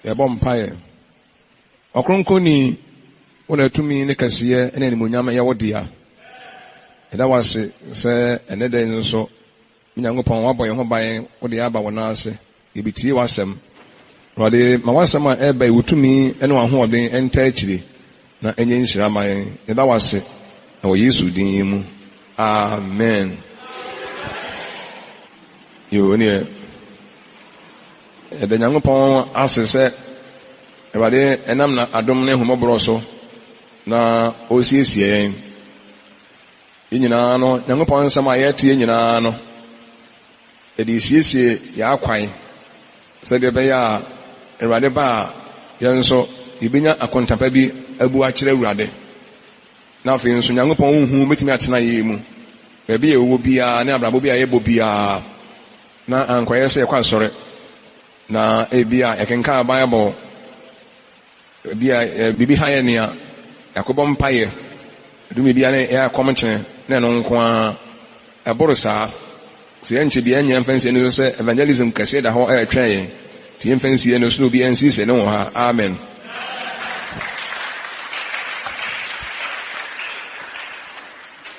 Yɛbɔ mpaeɛ. Ɔkronkronni, wo na tumi ne kɛseyɛ ne animuonyam yɛ wo dea. Yɛda wo ase sɛ ɛnnɛ da yi nso, me Nyankopɔn, woabɔ yɛn ho ban, wode yɛn aba wo nan ase. Yɛbɛtie w'asɛm. Awurade, ma w'asɛm a ɛreba yi, wo tumi ne w'ahoɔden ntaa akyire na ɛnyɛ nhyira mma yɛn. Yɛda wo ase wɔ Yesu din mu. Amen. Yoo, ɛneɛ yɛda Nyankopɔn ase sɛ Awurade ɛnam na adom ne ahummɔborɔ so na ɔresiesie yɛn. Yɛn nyinaa no, Nyankopɔn nsɛm a yɛretie nyinaa no, yɛde resiesie yɛn akwan sɛdeɛ ɛbɛyɛ a Awurade ba a, yɛn nso yɛbɛnya akontapa bi abu akyerɛ Awurade. Na afei nso Nyankopɔn hu bɛtumi atena yɛn mu. Baabi a yɛwɔ biara ne abrabɔ bi a yɛbɔ biara, na ankɔyɛ sɛ yɛkɔ asɔre na ebi a yɛkenkan Bible, ebi a biribi ha yɛn nea yɛakɔbɔ mpaeɛ, ɛdumi bi a ne yɛ akɔm kyene na ɛno nko ara ɛboro saa. Sɛ yɛnkyɛ bi ɛnyɛ mfa nsie no so sɛ evangelism kɛseɛ da hɔ ɛretwɛn yɛn. Nti yɛmfa nsie no so na obi ansiesie ne ho ha. Amen.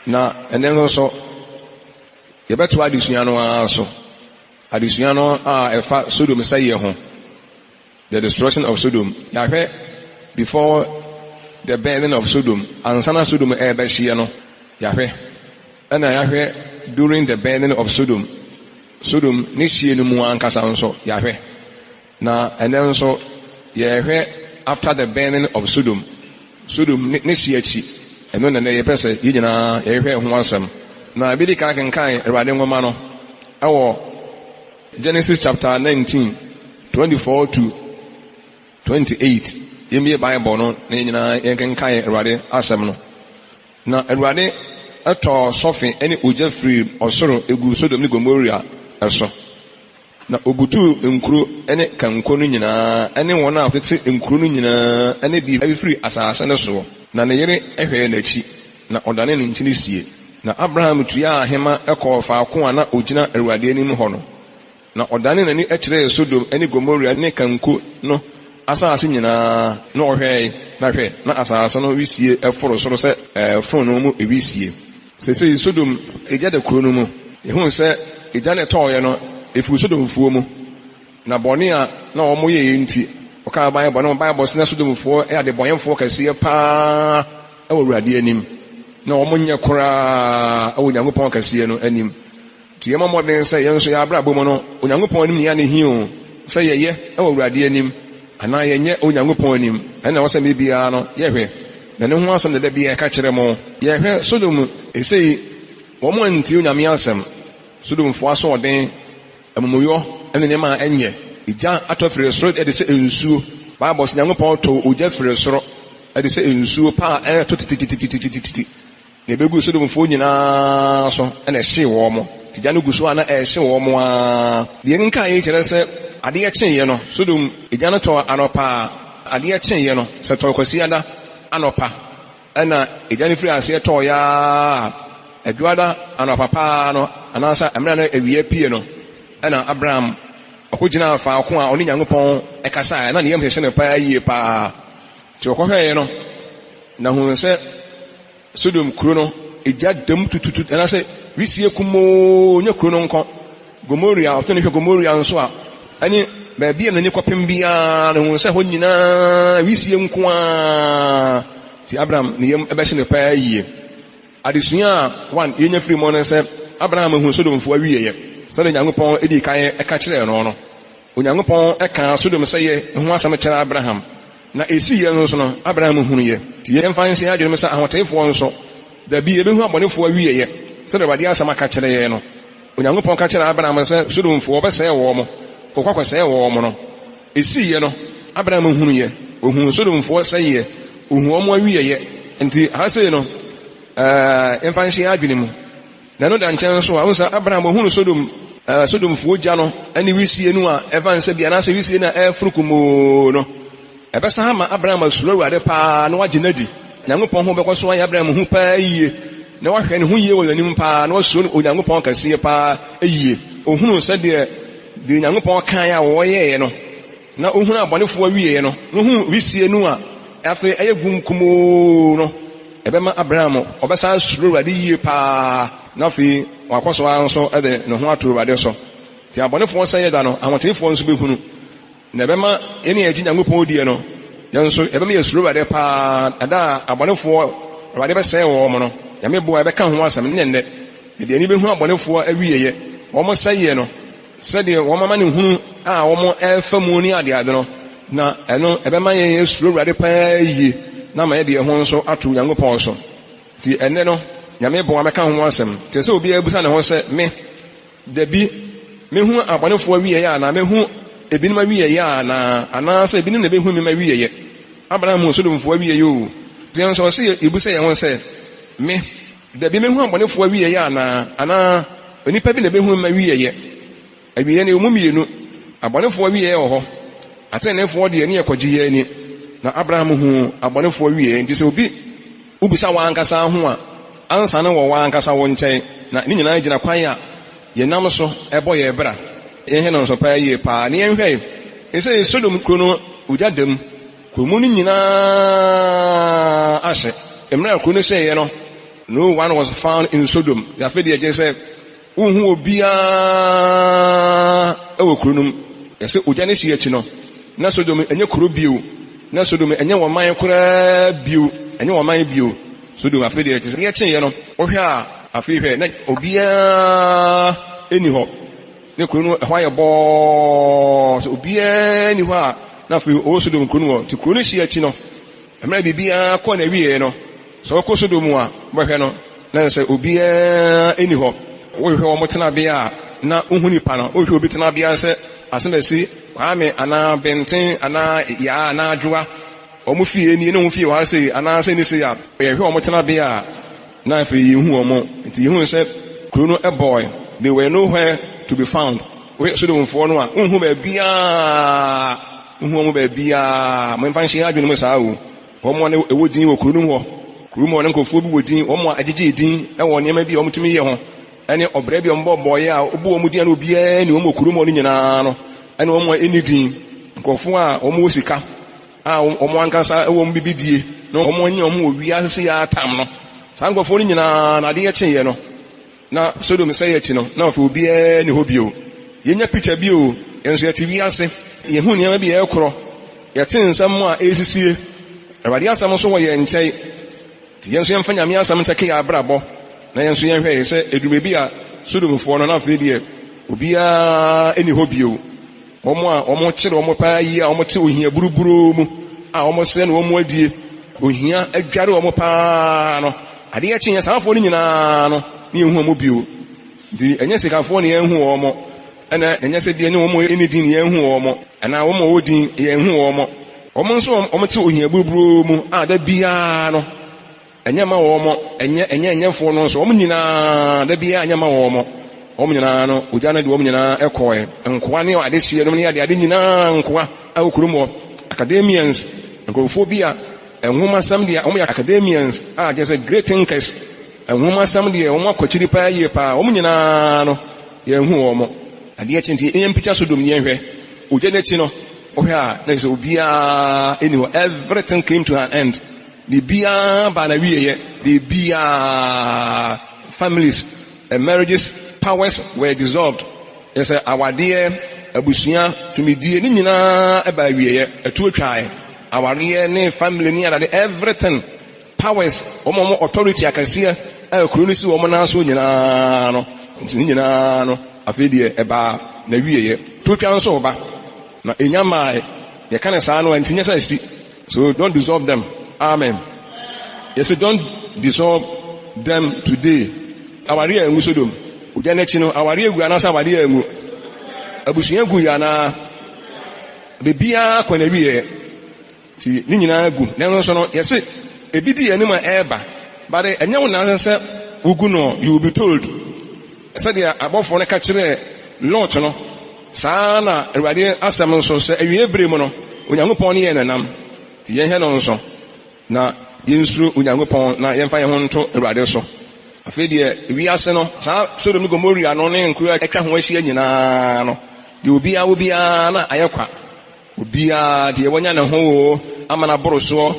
Na ɛnɛ nso so yɛbɛtoa adesua no ara so. Adesua no a ɛfa Sodom sɛeɛ ho. The destruction of Sodom. Yɛahwɛ before the burning of Sodom, ansa na Sodom ɛrebɛhyeɛ no, yɛahwɛ. Ɛna yɛahwɛ during the burning of Sodom, Sodom ne hyeɛ no mu ankasa nso, yɛahwɛ. Na ɛnɛ nso, yɛrehwɛ after the burning of Sodom, Sodom ne ne hyeɛ akyi. Ɛno na ɛnɛ yɛpɛ sɛ yɛn nyinaa yɛhwɛ ho asɛm. Na ebi di kan kenkan Awurade nwoma no ɛwɔ Genesis chapter 19, 24 to 28. Yɛmmie Bible no na yɛn nyinaa yɛnkenkan Awurade asɛm no. Na Awurade tɔɔ sɔfe ne ogya firii ɔsoro guu Sodom ne Gomora so, na obutuu nkuro ne kanko no nyinaa ne wɔn a wɔtete nkuro no nyinaa ne deɛ ɛfifiri asase no soɔ. Na ne yere hwɛɛ n'akyi, na ɔdanee ne nkyene sie. Na Abraham tuaa ahema kɔɔ faako a na ogyina Awurade anim hɔ no, na ɔdanee n'ani kyerɛɛ Sodom ne Gomora ne kanko no asase nyinaa, na ɔhwɛe, na hwɛ, na asase no wisie foro soro sɛ fononoo mu wisie. Seesei Sodom egya da kuro no mu. Yɛhuu sɛ egya no ɛtɔeɛ no, ɛfiri Sodomfoɔ mu. Na bɔne a na wɔyɛeɛ nti, wɔkaa Bible no, Bible se na Sodomfoɔ yɛ adebɔnyɛfoɔ kɛseɛ paa wɔ Awurade anim. Na wɔnyɛ koraa wɔ Onyankopɔn kɛseɛ no anim. Nti yɛmmɔ mmɔden sɛ yɛn nso yɛn abrabɔ mu no, Onyankopɔn anim ne yɛn hia o, sɛ yɛyɛ wɔ Awurade anim anaa yɛnyɛ wɔ Onyankopɔn anim. Ɛno na ɛwɔ sɛ mmerɛ biara no yɛhwɛ. Na ɛno ho asɛm na da biara yɛka kyerɛ mo. Yɛhwɛ Sodom sei, wɔn antie Onyame asɛm. Sodomfoɔ asoɔden, amumuyɔ ne nneɛma a ɛnyɛ. Egya atɔ firi soro de sɛ nsuo. Bible sɛ Nyankopɔn tɔɔ ogya firi soro de sɛ nsuo pa a ɛretɔ titititititi. Na ebeguu Sodomfoɔ nyinaa so na ɛhyee wɔn. Nti gya no gu so a na ɛrehye wɔn ara. Deɛ ɛkenkan yi kyerɛ sɛ adeɛ kyeeɛ no, Sodom gya no tɔɔ anɔpa a adeɛ kyeeɛ no, sɛ ɛtɔɔ Kwasiada anɔpa na egya no firii aseɛ tɔeɛ ara a, Adwoada anɔpa pa ara no, anaasɛ mmerɛ a na awia apue no, ɛna Abraham ɔkɔgyinaa faako a ɔne Nyankopɔn kasaeɛ. Na ne yam hyehye no paa yie paa. Nti ɔkɔhwɛeɛ no, na hunuu sɛ Sodom kuro no, egya da mu tututu, anaasɛ wisie kumoo nyɛ kuro no nkɔ. Gomoria, ɔtɔ ne hwɛ Gomoria nso a, ɛne baabi a n'ani kɔpem biara no, hu sɛ hɔ nyinaa wisie nko ara. Nti Abraham ne yam bɛhye no paa yie. Adesua a one yɛnya firi mu ne sɛ, Abraham hu Sodomfoɔ awieɛ sɛdeɛ Nyankopɔn dii kan ka kyerɛɛ no no. Onyankopɔn kaa Sodom sɛeɛ ho asɛm kyerɛɛ Abraham, na ɛsiiɛ no nso no, Abraham hunuiɛ. Nti yɛmfa nhyɛ yɛn adwenem sɛ ahoteefoɔ nso, da bi yɛbɛhu abɔnefoɔ awieɛ, sɛdeɛ Awurade asɛm aka kyerɛ yɛn no. Onyankopɔn ka kyerɛɛ Abraham sɛ Sodomfoɔ wɔbɛsɛe wɔn, kɔkɔ akɔsɛe wɔn no. Ɛsiiɛ no, Abraham hunuiɛ. Ɔhuu Sodomfoɔ sɛeɛ, ɔhuu wɔn awieɛ. Nti ha sei no, yɛmfa nhyɛ yɛn adwene mu. Na ɛno da nkyɛn nso a, wohu sɛ Abraham ohunu Sodom, eh, Sodomfoɔ gya no ne wisie no a ɛfa nsɛ bi anaasɛ wisie no a ɛreforo kumoo no. Ɛbɛsan ama Abraham asuro Awurade paa na wagye no adi. Nyankopɔn ho bɛkɔ so ayɛ Abraham hu paa yie, na wahwɛ ne ho yie wɔ n'anim paa, na wasuro Onyankopɔn kɛseɛ paa yie. Ohunu sɛdeɛ deɛ Nyankopɔn kaeɛ a wɔyɛeɛ no. na ohunu abɔnefoɔ awieɛ no, na ohuu wisie no a afei ɛyɛ gum kumoo no, ɛbɛma Abraham ɔbɛsan asuro Awurade yie paa, na afei wakɔ so ara nso de ne ho ato Awurade so. Nti abɔnefoɔ sɛeɛ da no, ahoteefoɔ nso bɛhunu. Na ɛbɛma yɛn a yɛgye Nyankopɔn die no, yɛn nso yɛbɛma yɛasuro Awurade paa, ɛda a abɔnefoɔ Awurade bɛsɛe wɔn no. Nyame boa a, yɛbɛka ho asɛm ne nnɛ. Yɛde yɛn ani bɛhunu abɔnefoɔ awieɛ, wɔn sɛeɛ no, sɛdeɛ wɔn amanehunu a wɔrefa mu ne adeade no, na ɛno ɛbɛma yɛn asuro Awurade paa yie, na ama yɛde yɛn ho nso ato Nyankopɔn so. Nti ɛnnɛ no, Nyame boa mɛka ho asɛm. Nti ɛsɛ sɛ obiara bisa ne ho sɛ, Me, Dabi, mehu abɔnefoɔ awieɛ anaa? Mɛhu ebinom awieɛ anaa? Anaasɛ ebinom na ɛbɛhu me m'awieɛ? Abraham huu Sodomfoɔ awieɛ oo. Yɛn nso ɔse yɛbisa yɛn ho sɛ, Me, dabi mɛhu abɔnefoɔ awieɛ anaa? Anaa onipa bi na ɛbɛhu me m'awieɛ? Awieɛ no ɛwɔ mu mmienu. Abɔnefoɔ awieɛ wɔ hɔ, ateneneefoɔ deɛ ne yɛkɔgye yɛn ani. Na Abraham huu abɔnefoɔ awieɛ. Nti sɛ obi Wobisa w'ankasa ho a, ansa no wɔ w'ankasa wo nkyɛn, na ne nyinaa gyina kwan a yɛnam so bɔ yɛn bra. Yɛnhwɛ no nso paa yie paa, na yɛnhwɛ seesei Sodom kuro no ogya da mu, kuro mu no nyinaa ahye. Mmerɛ a kuro no hyeeɛ no, no one was found in Sodom. Afei deɛ gye sɛ Wonhu obiara wɔ kuro no mu. Yɛsɛ ogya no hyeɛ akyi no, na Sodom ɛnyɛ kuro bio. Na Sodom ɛnyɛ wɔn man koraa bio. Ɛnyɛ wɔn man bio. Sodom afei deɛ, kyerɛ sɛ adeɛ kyeeɛ no, wohwɛ a, afei hwɛ, na obiara nni hɔ. Ne kuro no ɛhɔ ayɛ bɔɔ, sɛ obiara nni hɔ a, na afei ɔwɔ Sodom kuro no wɔ. Nti kuro no hyeɛ akyi no, Mmerɛ a biribiara kɔɔ n'awieɛ no, sɛ wokɔ Sodom a, wobɛhwɛ no, na kyerɛ sɛ obiara nni hɔ. Wohwehwɛ wɔn tenabea a, na wonhu nnipa no. Wohwehwɛ obi tenabea sɛ Asɛmasi, Kwame anaa Benten anaa Yaa anaa Adwoa, wɔn fie nie ne wɔn fie wɔ ha sei anaa sei ne sei a, yɛhwehwɛ wɔn tenabea a, na afei yɛnhu wɔn. Nti yɛhunu sɛ kuro no bɔɔe. They were nowhere to be found. Wohwɛ Sodomfoɔ no a, wonhu baabiara. Wohu wɔn baabiara. Momfa nhyɛ yɛn adwene mu saa o. Wɔn a na ɛwɔ din wɔ kuro no mu hɔ. Kuro mu hɔ na nkurɔfoɔ bi wɔ din, wɔn a ɛgyegyee din wɔ nneɛma bi a wɔtumi yɛ ho, ne ɔbrɛ bi a wɔbɔbɔeɛ a wɔbu wɔn din a na obiara nni wɔn wɔ kuro mu hɔ no nyinaa no, ne wɔn a ɛnni din. Nkurɔfoɔ a wɔwɔ sika a wɔn ankasa wɔ wɔn biribi die na wɔn anya wɔn wɔ wiase sɛ yɛatam no. Saa nkurɔfoɔ no nyinaa na adeɛ kyeeɛ no, Na Sodom sɛe akyi no, na afei obiara nni hɔ bio. Yenya picture bi o, yɛn nso yɛte wiase, yehu nneɛma bi a ɛrekorɔ, yɛte nsɛm a ɛresisie. Awurade asɛm nso wɔ yɛn nkyɛn. Nti yɛn nso yɛmfa Nyame asɛm nkyɛke yɛn abrabɔ, na yɛn nso yɛnhwɛ sɛ ɛduru baabi a Sodomfoɔ no, na afei deɛ obiara nni hɔ bio. Wɔn a wɔkyere wɔn paa yie a wɔte ohia buruburoo mu a wɔsrɛ na wɔn adie, ohia adware wɔn paa no, adeɛ kyeeɛ saa afoɔ no nyinaa no ne yɛnhu wɔn bio. Nti ɛnyɛ sikafoɔ na yɛnhu wɔn, ɛna ɛnyɛ sɛ bia ne wɔn ɛni din na yɛnhu wɔn, anaa wɔn a wɔwɔ din yɛnhu wɔn. Wɔn nso wɔte ohia buruburoo mu a da biara no, Ɛnyɛ mma wɔn, ɛnyɛ ɛnyɛ ɛnyɛfoɔ no nso, wɔn nyinaa, da biara ɛnyɛ mma wɔn. Wɔn nyinaa no, ogya no de wɔn nyinaa kɔɔɛ. Nkoa ne adehyeɛ nom ne adeade nyinaa nkoa a wɔ kurom hɔ. Academians, nkurɔfoɔ bi a nwomasɛm deɛ, wɔn yɛ academians a kyerɛ sɛ great thinkers, nwomasɛm deɛ wɔn akɔ akyiri paa yie paa, wɔn nyinaa no, yɛnhu wɔn. Adeɛ kye nti, yɛn mpikya Sodom ni yɛnhwɛ. Ogya no akyi no, wohwɛ a, na kyerɛ sɛ obiara nni hɔ. Everything came to an end. Biribiara baa n'awieɛ. Biribiara. Families and marriages powers were dissolved. Kyerɛ sɛ awadeɛ, abusua, tumidie, ne nyinaa baa awieɛ. Ɛtoɔ twae. Awareɛ ne family ne adade, everything. Powers, wɔn a wɔn authority akɛseɛ a kuro no si wɔn nan so nyinaa no, nti ne nyinaa no, afei deɛ ɛbaa n'awieɛ. Toɔ twa nso reba. Na ɛnya mmae. Yɛka no saa no a, nti nyɛ sɛ asi. So don't dissolve them. Amen. Yɛsɛ don't dissolve them today. Awareɛ angu Sodom. Ogya no akyi no, awareɛ gu anaasɛ awareɛ angu? Abusua gu yɛ anaa? Biribiara kɔ n'awieɛ. Nti ne nyinaa gu. Nanso so no, yɛse ebi di anim a ɛreba. But ɛnyɛ wo na sɛ wogu no, you will be told. Sɛdeɛ abɔfoɔ no ka kyerɛɛ Lot no, saa ara na Awurade asɛm nso, sɛ awiei bere mu no, Onyankopɔn ne yɛn nenam. Nti yɛnhwɛ no nso, na yɛnsuro Onyankopɔn na yɛmfa yɛn ho nto Awurade so. Afei deɛ, wiase no, saa Sodom ne Gomoria no ne nkuro a atwa ho ahyia nyinaa no, deɛ obiara wɔ biara na ayɛ kwa. Obiara, deɛ wanya ne ho oo, ama no aboro soɔ,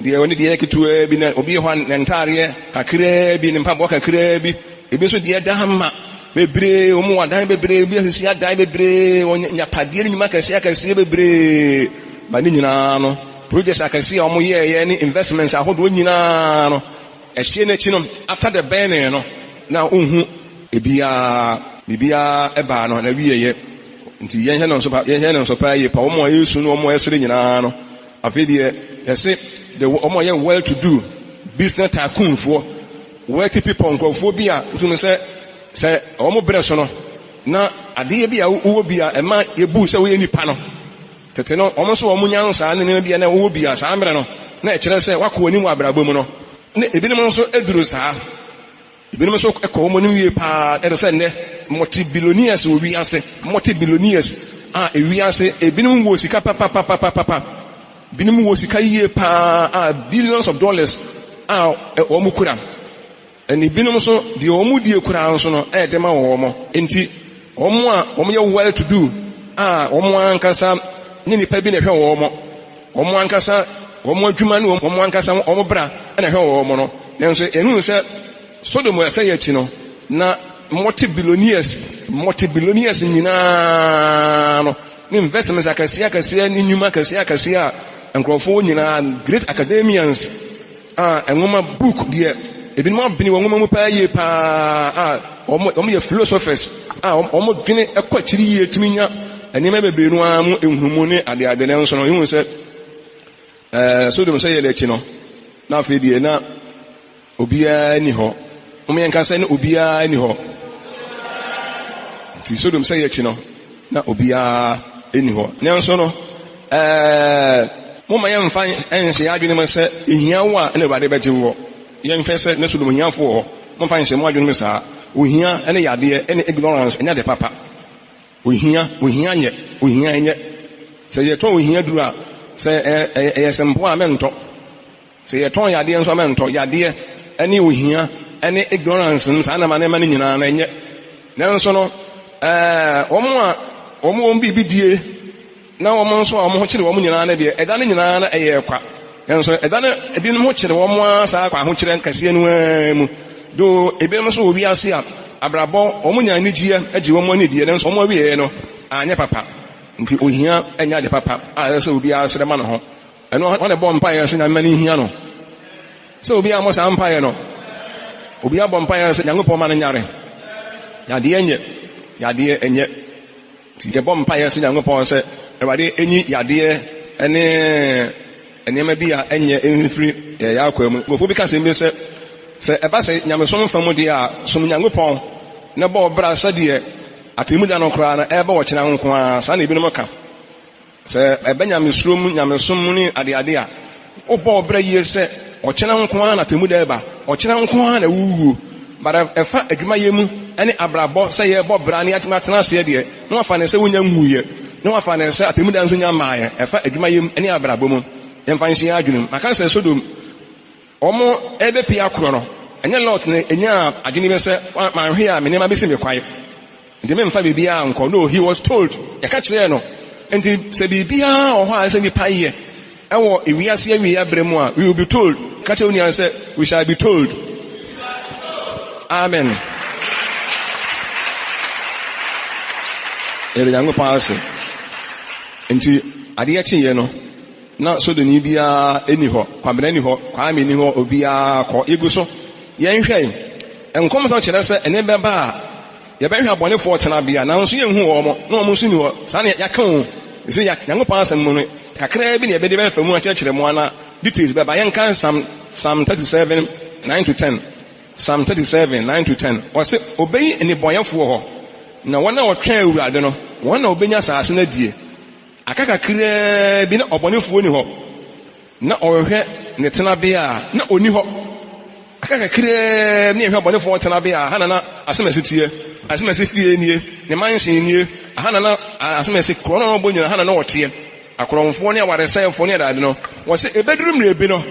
deɛ ɔne deɛ ketewaa bi, na obi wɔ hɔ a ne ntaareɛ kakraa bi, ne mpaboa kakraa bi, ebi nso deɛ da ama bebree, wɔn wɔ adan bebree, bi asisi adan bebree, wɔn nyapadeɛ ne nnwuma akɛseɛ akɛseɛ bebree, ma ne nyinaa no, projects akɛseɛ a wɔn yɛɛyɛ ne investments ahodoɔ nyinaa no, ɛhyeɛ no akyi no, after the burning no, na wonhu ebiara, biribiara ɛbaa no na wieɛ. Nti yɛnhwɛ no nso pa, yɛnhwɛ no nso paa yie pa, wɔn a yɛresu no, wɔn a yɛsere nyinaa no, afei deɛ yɛse the wɔn a yɛ well to do business tycoonfoɔ, wealthy people, nkurɔfoɔ bi a wotumi sɛ sɛ wɔn brɛ so no, na adeɛ bi a wowɔ bi a ɛma yɛbu sɛ woyɛ nipa no, tete no wɔn nso wɔn nyansa ne nneɛma bi a na wowɔ bi a saa mmerɛ no na ɛkyerɛ sɛ wakɔ anim wɔ abrabɔ mu no, ne ebinom nso aduru saa. Ebinom nso kɔ wɔn anim yie paa, ɛte sɛ nnɛ multi-billionaires wɔ wiase, multi-billionaires a ewiase ebinom wɔ sika papapapapapa, binom wɔ sika yie paa a billions of dollars a wɔn kura. Ɛna ebinom nso deɛ wɔn die koraa nso no ɛyɛ de ma wɔn. Nti wɔn a wɔyɛ well to do a wɔn ankasa nye nipa bi na ɛhwɛ wɔn. Wɔn ankasa wɔn adwuma ne wɔn ankasa wɔn bra na ɛhwɛ wɔn no. Nanso yɛhunu sɛ Sodom ɛsɛe akyi no, na multi-billionaires, multi-billionaires nyinaa no, ne investments akɛseɛ akɛseɛ ne nnwuma akɛseɛ akɛseɛ a nkurɔfoɔ nyinaa, great academians a nwoma book deɛ ebinom abene wɔn nwoma mu paa yie paa a wɔn yɛ philosophers a wɔn dwene kɔ akyiri yie tumi nya nneɛma bebree no ara mu nhunumu ne adeade. Nanso no ehu sɛ Sodom sɛ yɛ n'akyi no, na afei deɛ na obiara nni hɔ. Wɔn yɛn kasa ne obiara nni hɔ. Nti Sodom sɛ yɛ akyi no, na obiara nni hɔ. Nanso no, momma yɛmfa nhyɛ yɛn adwene mu sɛ ehia wo a ɛna Awurade bɛgye woɔ. Yɛnhwɛ sɛ ne Sodom hiafo wɔ hɔ. Momfa nhyɛ mo adwene mu saa. Ohia ne yadeɛ ne ignorance ɛnyɛ ade papa. Ohia, ohia nyɛ, ohia nyɛ. Sɛ yɛtɔ ohia duru a, sɛ ɛyɛ sɛmpo a mɛntɔ. Sɛ yɛtɔn yadeɛ nso a mɛntɔ. Yadeɛ ne ohia ne ignorance no, saa nneɛma nneɛma no nyinaa no ɛnyɛ. Nanso no, ɛɛ wɔn a wɔn wɔn biribi die na wɔn nso a wɔn ho kyere wɔn nyinaa no deɛ, ɛda no nyinaa no ɛyɛ kwa. Nanso ɛda no ebinom ho kyere wɔn ara saa kwa ahokyerɛ nkɛseɛ no ara mu. Do ebinom nso wɔ wiase a abrabɔ wɔn nya anigyeɛ gye wɔn ani deɛ, nanso wɔn awieɛ no anyɛ papa. Nti ohia nyɛ ade papa a ɛsɛ sɛ obiara srɛ ma ne ho. Ɛno hɔ na ɛbɔ mpaeɛ sɛ Nyame ma no nhia no. Sɛ obiara mmɔ saa mpaeɛ no. Obiara bɔ mpaeɛ sɛ Nyankopɔn ma no nyare. Yadeɛ nyɛ. Yadeɛ nyɛ. Nti yɛbɔ mpaeɛ sɛ Nyankopɔn sɛ Awurade enyi yadeɛ ne nneɛma bi a ɛnyɛ mfiri yɛn akwaa mu. Nkurɔfoɔ bi ka asɛm bi sɛ, sɛ ɛba sɛ nyamesom fa mu deɛ a, som Nyankopɔn na bɔ wo bra sɛdeɛ atemmuda no koraa no ɛreba ɔkyena nko ara. Saa na ebinom ka. Sɛ ɛba nyamesuro mu, nyamesom mu ne adeade a, wobɔ wo bra yie sɛ ɔkyena nko ara na atemmuda reba, ɔkyena nko ara na wowuo. But ɛfa adwumayɛ mu ne abrabɔ sɛ yɛrebɔ bra na yɛatumi atena aseɛ deɛ, na wafa no sɛ wonnya nwuiɛ, na wafa no sɛ atemmuda nso nnya mmaeɛ. Ɛfa adwumayɛ mu ne abrabɔ mu. Yɛmfa nhyɛ yɛn adwene mu. Maka sɛ Sodom, wɔrebɛpue akorɔ no, ɛnyɛ Lot na ɛnyaa adwene bi sɛ, manhwɛ a me nneɛma bɛsi me kwae. Nti memfa biribiara nkɔ. No, he was told. Yɛka kyerɛɛ no. Nti sɛ biribiara wɔ hɔ a ɛsɛ nipa yɛ ɛwɔ ewiase awieɛ berɛ mu a, we will be told. Ka kyerɛ wo nua sɛ, we shall be told. Amen. Yɛde Nyankopɔn ase. Nti adeɛ kyeeɛ no, na sodoni biara nni hɔ, Kwabena nni hɔ, Kwame nni hɔ, obiara kɔ. Yɛgu so. Yɛnhwɛ. Nkɔmhyɛ kyerɛ sɛ ɛnne bɛba a yɛbɛhwɛ abɔnefoɔ tenabea, nanso yɛnhu wɔn, na wɔn nso nni hɔ. Saa na yɛaka o. Ɛsɛ yɛ Nyankopɔn asɛm mu no, kakraa bi na yɛbɛde bɛfa mu akyerɛkyerɛ mo ana details bɛba. Yɛnka Psalm, Psalm 37, 9 to 10. Psalm 37, 9 to 10. Ɔse, Obeyi nnebɔneyɛfoɔ hɔ, na wɔn a wɔtwɛn Awurade no, wɔn na wɔbɛnya asase no adie. Aka kakraa bi na ɔbɔnefoɔ nni hɔ, na ɔrehwɛ ne tenabea a, na ɔnni hɔ. Aka kakraa bi na yɛhwɛ ɔbɔnefoɔ tenabea a, ha na na asɛmasi teɛ, asɛmasi fie nie, ne mansion nie, aha na na asɛmasi korɔ na ɔbɔ nyina, ha na na ɔteɛ. Akorɔmfoɔ ne awaresɛefoɔ ne adeade no, wɔse ɛbɛduru mmerɛ bi no,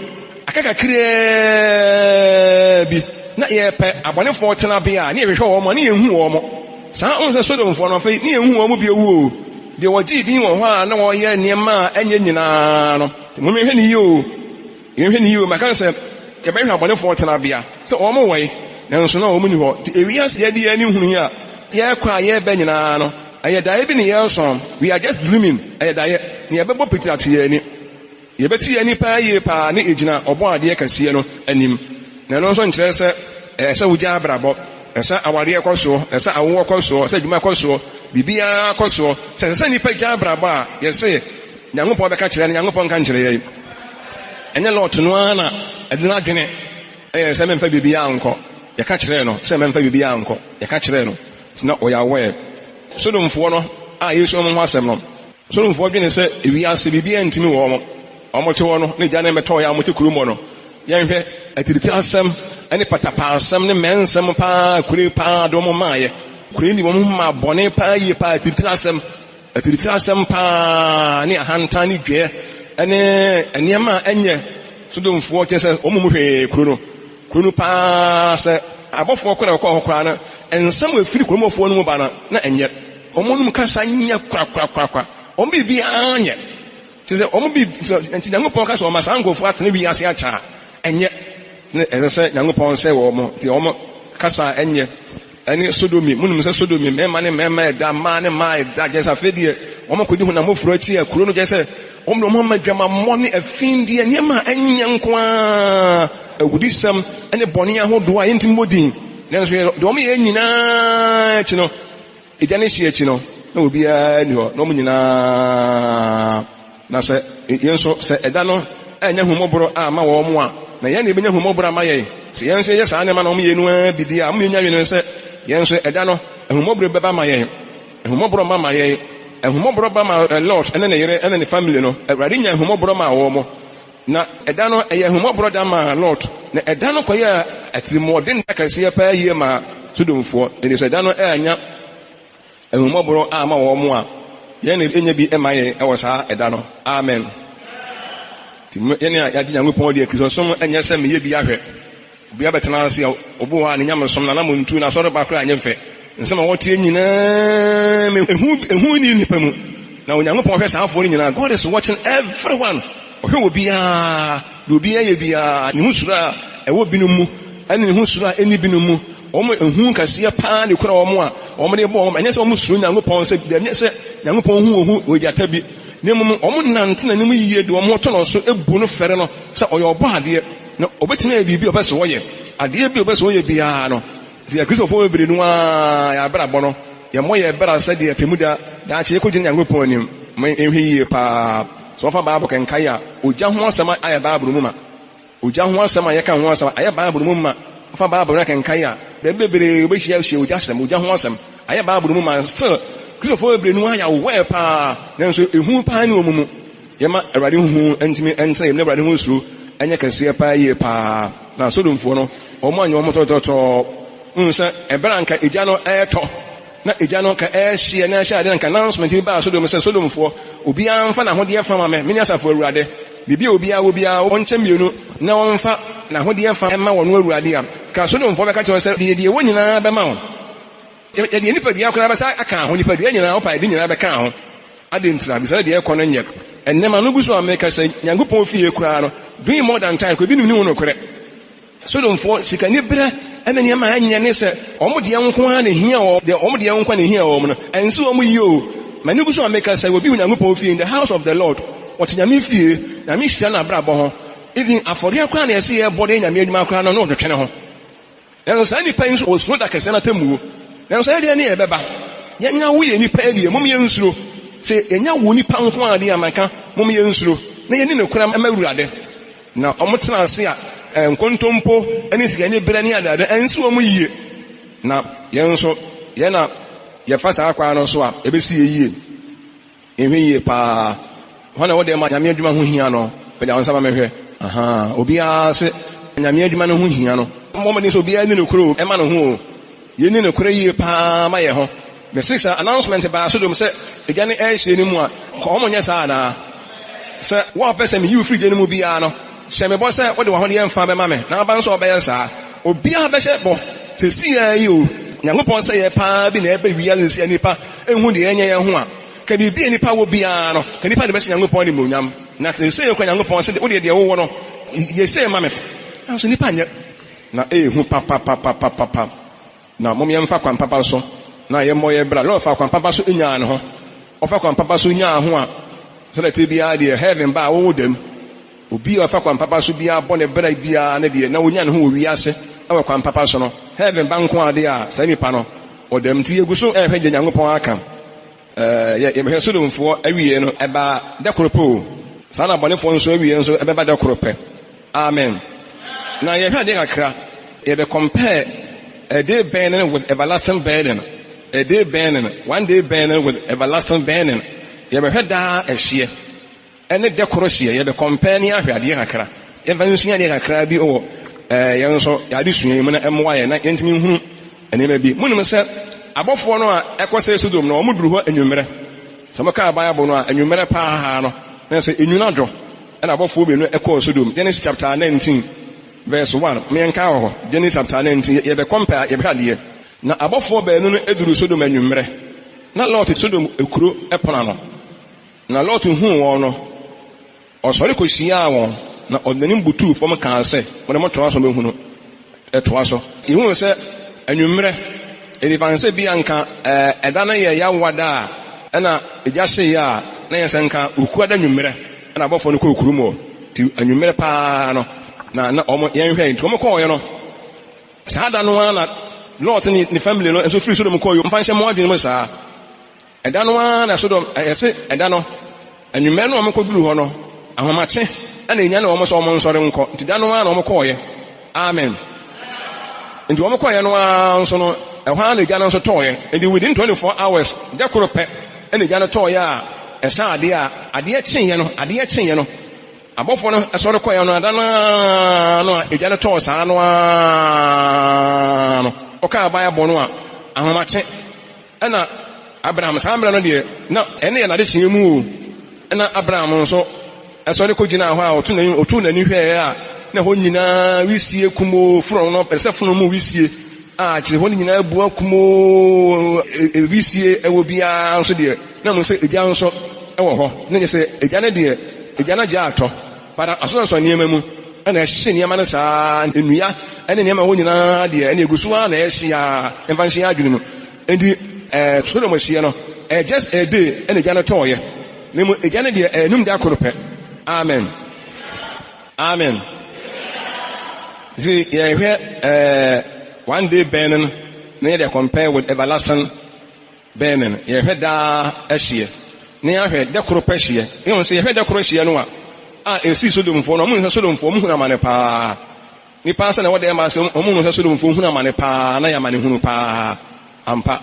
aka kakraa bi na yɛrepɛ abɔnefoɔ tenabea a, ne yɛhwehwɛ wɔn a, ne yɛnhu wɔn. Saa wohu sɛ Sodomfoɔ no afei ne yɛnhu wɔn bio o. Deɛ wɔgyee din wɔ hɔ a na wɔyɛ nneɛma a ɛnyɛ nyinaa no. Mom yɛnhwɛ no yie o, yɛnhwɛ no yie o, maka no sɛ yɛbɛhwɛ abɔnefoɔ tenabea sɛ wɔn wɔ he, nanso na wɔn nni hɔ. Nti ewiase yɛde yɛn ani hunu yi a yɛrekɔ a yɛreba nyinaa no, ɛyɛ daeɛ bi ne yɛreso, we are just dreaming, ɛyɛ daeɛ, na yɛbɛbɔ pitiri ate yɛn ani. Yɛbɛte yɛn ani paa yie paa ne yɛgyina Ɔbɔadeɛ kɛseɛ no anim. Na ɛno nso nkyerɛ sɛ ɛsɛ sɛ wogya abrabɔ, ɛsɛ sɛ awareɛ kɔ soɔ, ɛsɛ sɛ awoɔ kɔ soɔ, ɛsɛ sɛ adwuma kɔ soɔ, biribiara kɔ soɔ. Sɛ ɛsɛ sɛ nnipa gya abrabɔ a, yɛse Nyankopɔn bɛka kyerɛ no, Nyankopɔn nka nkyerɛ yɛn. Ɛnyɛ Lot no ara na ɛde n'adwene ɛyɛ sɛ mɛmfa biribiara nkɔ. Yɛka kyerɛɛ no sɛ mɛmfa biribiara nkɔ. Yɛka kyerɛɛ no. Nti na ɔyɛ aware. Sodomfoɔ no a yɛresua wɔn ho asɛm no, Sodomfoɔ dwene sɛ ewiase biribiara ntumi wɔn. Wɔte hɔ no, ne gya no mmɛtɔɔ yɛ a wɔte kurom hɔ no. Yɛnhwɛ atiritirasɛm ne patapaasɛm ne mmɛnsɛm paa kure paa de wɔn maayɛ. Kure ni wɔn maa bɔne paa yie paa atiritirasɛm. Atiritirasɛm paa ne ahantan ne dwɛ ne nneɛma a ɛnyɛ Sodomfoɔ kyerɛ sɛ wɔn mu hwee kuro no. Kuro no paa sɛ abɔfoɔ kɔ na wɔkɔɔ hɔ koraa no, nsɛm a ɛfiri kuromfoɔ no mu ba no na ɛnyɛ. Wɔn nom kasa nyɛ korakorakorakora. Wɔn biribiara nyɛ. Kyerɛ sɛ wɔn bi nti Nyankopɔn ka sɛ ɔma saa nkurɔfoɔ atena wiase akyɛ a, ɛnyɛ. Ne ɛsɛ sɛ Nyankopɔn sɛ wɔn nti wɔn kasa a ɛnyɛ. Ɛne Sodomi, monim sɛ Sodomi mmarima ne mmarima ɛda, mmaa ne mmaa ɛda, kyerɛ sɛ afei deɛ wɔn akɔdi honam foforɔ akyi a kuro no kyerɛ sɛ wɔn de wɔn ama adwamammɔ ne afindeɛ nneɛma a ɛnyɛ nko ara, awudisɛm ne bɔne ahodoɔ a yɛntumi mmɔ din. Nanso deɛ wɔn yɛ nyinaa akyi no, Egya no hye akyi no, na obiara nni hɔ, na wɔn nyinaa. Na sɛ yɛn nso, sɛ ɛda no annya ahummɔborɔ amma wɔn a, na yɛn na ɛbɛnya ahummɔborɔ ama yɛn. Sɛ yɛn nso yɛyɛ saa nneɛma na wɔyɛ no ara bi deɛ a, momma yɛnnya adwene sɛ yɛn nso ɛda no ahummɔborɔ bɛba ama yɛn. Ahummɔborɔ mma ma yɛn. Ahummɔborɔ ba ma Lot ne ne yere ne ne family no. Awurade nyaa ahummɔborɔ maa wɔn. Na ɛda no, ɛyɛ ahummɔborɔ da maa Lot, na ɛda no kɔyɛɛ atirimuɔden da kɛseɛ paa yie maa Sodomfoɔ. Enti sɛ ɛda no annya ahummɔborɔ amma wɔn a, yɛn na ɛnya bi ma yɛn wɔ saa ɛda no. Amen. Nti yɛn a yɛagye Nyankopɔn adi, Kristosom nyɛ sɛ meyɛ bi ahwɛ. Obi abɛtena ase a, obi wɔ hɔ a ne nyamesom, n'anamontu, n'asɔreba koraa nyɛ fɛ. Nsɛm a wɔteɛ nyinaa mu, ehu, ehu nni nnipa mu. Na Onyankopɔn hwɛ saa afoɔ no nyinaa. God is watching everyone. Ɔhwɛ obiara, deɛ obiara yɛ biara, ne ho suro a ɛwɔ binom mu, ɛne ne ho suro a ɛnni binom mu. Wɔn ehu kɛseɛ paa na ekura wɔn a wɔn de bɔ wɔn. Ɛnyɛ sɛ wɔn suro Nyankopɔn sɛ, ɛnyɛ sɛ Nyankopɔn hu wɔn hu wɔ gyata bi. Na mmom wɔn nante n'anim yie de wɔn ho to no so bu no fɛre no sɛ ɔyɛ ɔbɔ adeɛ. Na obetumi ayɛ biribi a ɔpɛ sɛ ɔyɛ. Adeɛ bi a ɔpɛ sɛ ɔyɛ biara no, nti Akristofoɔ bebree no ara yɛn abrabɔ no, yɛmmɔ yɛn bra sɛdeɛ atemmuda daakye yɛkɔgyina Nyankopɔn anim. Ma yɛnhwɛ yie paa. Sɛ wɔfa Bible kenkan a, ogya ho asɛm ayɛ Bible mu ma. Ogya ho asɛm a yɛka ho asɛm ayɛ Bible mu ma. Wofa Bible no kenkan a, baabi bebree wobɛhyia hyia ogya asɛm, ogya ho asɛm ayɛ Bible mu ma. Still, Kristofoɔ bebree no ara yɛ aware paa, nanso ehu paa nni wɔn mu. Yɛma Awurade ho hu ntumi ntena yɛn mu na Awurade ho suro nyɛ kɛseɛ paa yie paa. Na Sodomfoɔ no, wɔn anyɛ wɔn tɔtɔtɔtɔ. Wohu sɛ ɛberɛ a anka egya no ɛretɔ, na egya no anka ɛrehyeɛ na ɛhyɛ adeɛ na anka announcement bi baa Sodom sɛ, Sodomfoɔ, obiara mfa n'ahodeɛ fa ma me, mene Asafo Awurade. Biribi a obiara wɔ biara, ɔnkyɛ mmienu na ɔmfa n'ahodeɛ fa mma wɔn Awurade a, ka Sodomfoɔ bɛka kyerɛ wɔn sɛ, Deɛ yɛwɔ nyinaa bɛma wo. Yɛde yɛn nipadua koraa bɛsa aka ho, nipadua nyinaa, wopa yɛde nyinaa bɛka ho. Adɛn ntira? Bisa no deɛ ɛkɔ no nyɛ. Ɛnnɛ m'ano gu so a meka sɛ Nyankopɔn fie koraa no, doing more than tithe koraa, ebinom nni ho nokorɛ. Sodomfoɔ, sikaniberɛ ne nneɛma a ɛnyɛ ne sɛ wɔn deɛ nko ara na ɛhia wɔn, deɛ wɔn deɛ nko ara na ɛhia wɔn no, ɛnse wɔn yie o. M'ani gu so a meka sɛ obi wɔ Nyankopɔn fie, in the house of the Lord, ɔte Nyame fie, Nyame hyira n'abrabɔ ho, even afɔreɛ koraa na yɛse yɛbɔ de yɛ Nyame adwuma koraa no, na ɔtwetwe ne ho. Nanso saa nnipa yi nso wɔsuro da kɛseɛ no atemmuo. Nanso ɛyɛ deɛn ne ɛbɛba? Yɛnya wo yɛ nnipa deɛ, mom yɛnsuro. Sɛ yɛnya wo nnipa nko ara deɛ a, maka, mom yɛnsuro, na yɛnni nokorɛ mma Awurade. Na wɔtena ase a, nkontompo ne sikaniberɛ ne adeade ansi wɔn yie. Na yɛn nso, yɛn na yɛfa saa kwan no so a, ɛbɛsi yɛn yie. Nhwɛ yie paa. Hwan na wode ma Nyame adwuma ho hia no? Pagya wo nsa ma menhwɛ. Ahaa, obiara se Nyame adwuma no ho hia no. Mommɔ mmɔden sɛ obiara nni nokorɛ o, ɛma ne ho o. Yɛnni nokorɛ yie paa ma yɛn ho. Mese sɛ announcement baa Sodom sɛ egya no ɛrehye no mu a, wɔn nyɛ saa anaa? Sɛ wo a wopɛ sɛ meyi wo firi gya no mu biara no, hyɛ me bɔ sɛ wode w'ahodeɛ mfa bɛma me, na aba nso a wobɛyɛ saa. Obiara bɛhyɛ bɔ seesei ara yi o. Nyankopɔn sɛeɛ paa bi na ɛreba wiase seesei a nnipa nhu deɛ ɛnyɛ yɛn ho a. Ka biribi a nnipa wɔ biara no, ka nnipa de bɛhyɛ Nyankopɔn animuonyam. Na seesei koraa Nyankopɔn se, wodeɛ deɛ wowɔ no, yɛ sei ma me. Nanso nnipa nyɛ. Na ɛyɛ hu papapapapapa. Na mom yɛmfa kwan papa so na yɛmmɔ yɛn bra. Lot faa kwan papa so nyaa ne ho. Ɔfa kwan papa so nyaa ho a, sɛdeɛ ɛteɛ biara deɛ, heaven ba a, wowɔ dam. Obi a ɔfa kwan papa so biara bɔ ne bra biara ne deɛ, na onya ne ho wɔ wiase wɔ kwan papa so no, heaven ba nko ara deɛ a, saa nipa no, ɔda mu. Nti yɛgu so rehwɛ deɛ Nyankopɔn aka. Ɛɛ, yɛbɛhwɛ Sodomfoɔ awieɛ no, ɛbaa da koro pɛ o. Saa na abɔnefoɔ nso awieɛ nso ɛbɛba da koro pɛ. Amen. Na yɛhwɛ adeɛ kakra, yɛbɛ compare a day burning with everlasting burning. A day burning, one day burning with everlasting burning. Yɛbɛhwɛ daa ɛhyeɛ. Ɛne dɛ koro hyeɛ, yɛbɛ compare ne ahwɛ adeɛ kakra. Yɛmfa nsua adeɛ kakra bi wɔ ɛɛ yɛn nso yɛn adesua yi mu na ɛmmoa yɛn na yɛntumi nhunu nneɛma bi. Monim sɛ abɔfoɔ no a ɛkɔ sɛe Sodom no, wɔn duru hɔ anwummerɛ. Sɛ mokaa Bible no a, anwummerɛ paa no, na sɛ enwunu adwo, ɛna abɔfoɔ mmienu ɛkɔɔ Sodom. Genesis chapter 19 verse 1. Meɛnka wɔ hɔ. Genesis chapter 19, yɛbɛ compare, yɛbɛhwɛ adeɛ. Na abɔfoɔ baanu no duru Sodom anwummerɛ. Na Lot te Sodom kuro pono ano. Na Lot huu wɔn no, ɔsɔre kohyiaa wɔn, na ɔde n'anim butuw fam kaa sɛ, Mo de motoa so behu no. Ɛtoa so. Yehuu sɛ anwummerɛ, ɛdefa sɛ bi anka ɛda no yɛ Yawoa da a ɛna egya hyeeɛ a, na yɛ sɛ nka Okuada anwummerɛ ɛna abɔfoɔ no kɔɔ kurom hɔ. Nti anwummerɛ paa no na na wɔn yɛnhwɛ. Nti wɔn kɔɔeɛ no, saa da no ara na Lot ne ne family no nso firi Sodom kɔɔ. Mfa nhyɛ mo adwene mu saa. Ɛda no ara na Sodom, yɛse ɛda no, anwummerɛ no a wɔkɔduruu hɔ no, ahomakye na ɛnyanee wɔn sɛ wɔn nsɔre nkɔ, nti da no ara na wɔkɔɔeɛ. Amen. Nti wɔn kɔeɛ no ara nso no, ɛhɔ ara na egya no nso tɔɔeɛ. Nti within 24 hours, da koro pɛ na egya no tɔɔeɛ a ɛsaa adeɛ a, adeɛ kyeeɛ no, adeɛ kyeeɛ no, abɔfoɔ no sɔre kɔeɛ no, da no ara no a egya no tɔɔ saa no ara no, wɔkaa Bible no a, ahomakye Ɛna Abraham, saa mmerɛ no deɛ, na ɛno yɛ n'adekyeɛ mu o, ɛna Abraham nso sɔre kɔgyinaa hɔ a ɔto n'ani, ɔtoo n'ani hwɛeɛ a, na ɛhɔ nyinaa wisie kumoo, fononoo no, ɛsɛ fononoo mu wisie a kyerɛ hɔ no nyinaa abua kumoo, wisie ɛwɔ biara nso deɛ, na mu sɛ egya nso ɛwɔ hɔ, na kyerɛ sɛ egya no deɛ, egya no agya atɔ, but asosɔsosɔ nneɛma mu, ɛna ɛhyehye nneɛma no saa, nnua ɛne nneɛma ɛwɔ nyinaa deɛ, ɛna egu so ara na ɛhye ara, ɛmfa nhyɛ yɛn adwene mu. Enti ɛɛ Sodom hyeɛ no, ɛyɛ just a day ɛna egya no tɔɔyɛ. Na mmom egya no deɛ ɛyɛ num da koro pɛ. Amen. Amen. See, yɛhwɛ ɛɛ one day burning na yɛde compare with everlasting burning. Yɛhwɛ daa ɛhyeɛ na yɛahwɛ da koro pɛ hyeɛ. Yɛhu sɛ yɛhwɛ da koro hyeɛ no a, a ɛsii Sodomfoɔ no, wɔn sɛ Sodomfoɔ wɔn hunu amane paa. Nnipa ara sɛ na ɛwɔ dɛm ase, wɔhunu sɛ Sodomfoɔ hunu amane paa, na ɛyɛ amanehunu paa. Ampa,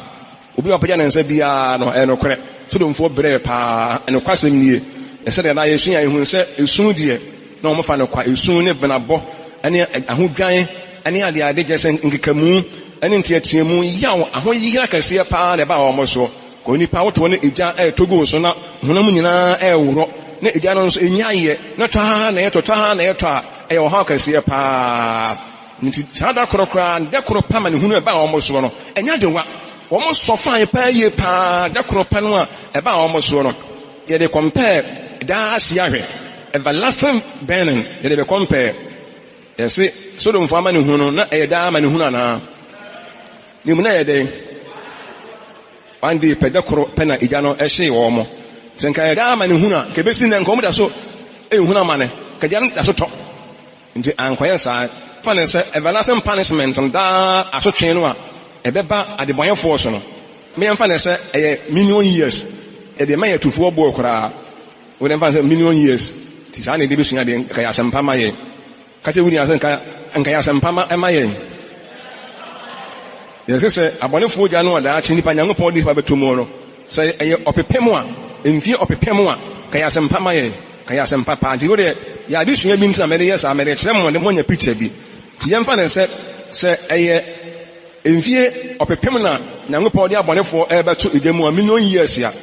obi a ɔpagya ne nsa biara no, ɛyɛ nokorɛ, Sodomfoɔ brɛɛ paa. Nokwasɛm nie, sɛdeɛ na yɛsua a, yɛhunu sɛ esu deɛ, na wɔfa no kwa, esu ne benabɔ ne ahodwan ne adeade, kyerɛ sɛ nkekamu ne nteateamu, yaw, ahoyera kɛseɛ paa na ɛbaa wɔn soɔ. Onipa wotoɔ ne egya retɔ gu wo so na honam nyinaa reworɔ na egya no nso ɛnyaeɛ na tɔ ara na ɛtɔ, tɔ ara na ɛtɔ a, ɛyɛ ɔhaw kɛseɛ paa. Nti saa da korɔ koraa, da koro pɛ amanehunu a ɛbaa wɔn soɔ no, ɛnyɛ adewa. Wɔn sɔ fae paa yie paa, da koro pɛ no a ɛbaa wɔn soɔ no, yɛde compare daa ahye ahwɛ, everlasting burning, yɛde bɛ compare. Yɛse Sodomfoɔ amanehunu no, na ɛyɛ daa amanehunu anaa? Ne mu na ɛyɛ dɛn? One day pɛ, da koro pɛ na egya no hyee wɔn. Sɛ nka ɛyɛ daa amanehunu a, nka ebesi nnɛ nka wɔn da so ehunu amane, nka gya no da so tɔ. Nti ankɔyɛ saa. Fa no sɛ everlasting punishment no, daa asotwe no a ɛbɛba adebɔnyɛfoɔ so no, yɛmfa no sɛ ɛyɛ million years. Yɛde ma yɛ atufoɔ boɔ koraa. Wode mfa no sɛ million years. Nti saa na yɛde bɛsua adeɛ, nka yɛ asɛmpa ma yɛn. Ka kyerɛ wo nua sɛ, Nka, nka yɛ asɛmpa ma, ma yɛn. Yɛse sɛ abɔnefoɔ gya no a daakye nnipa Nyankopɔn de nnipa bɛto mu no, sɛ ɛyɛ ɔpepem a, mfie ɔpepem a, ka yɛ asɛmpa ma yɛn. Ka yɛ asɛmpa paa. Nti wodeɛ, yɛ adesua bi nti na mede yɛ saa, mede kyerɛ mo de moanya picture bi. Nti yɛmfa no sɛ, sɛ ɛyɛ mfie ɔpepem na Nyankopɔn de abɔnefoɔ ɛrebɛto egya mu a, million years a,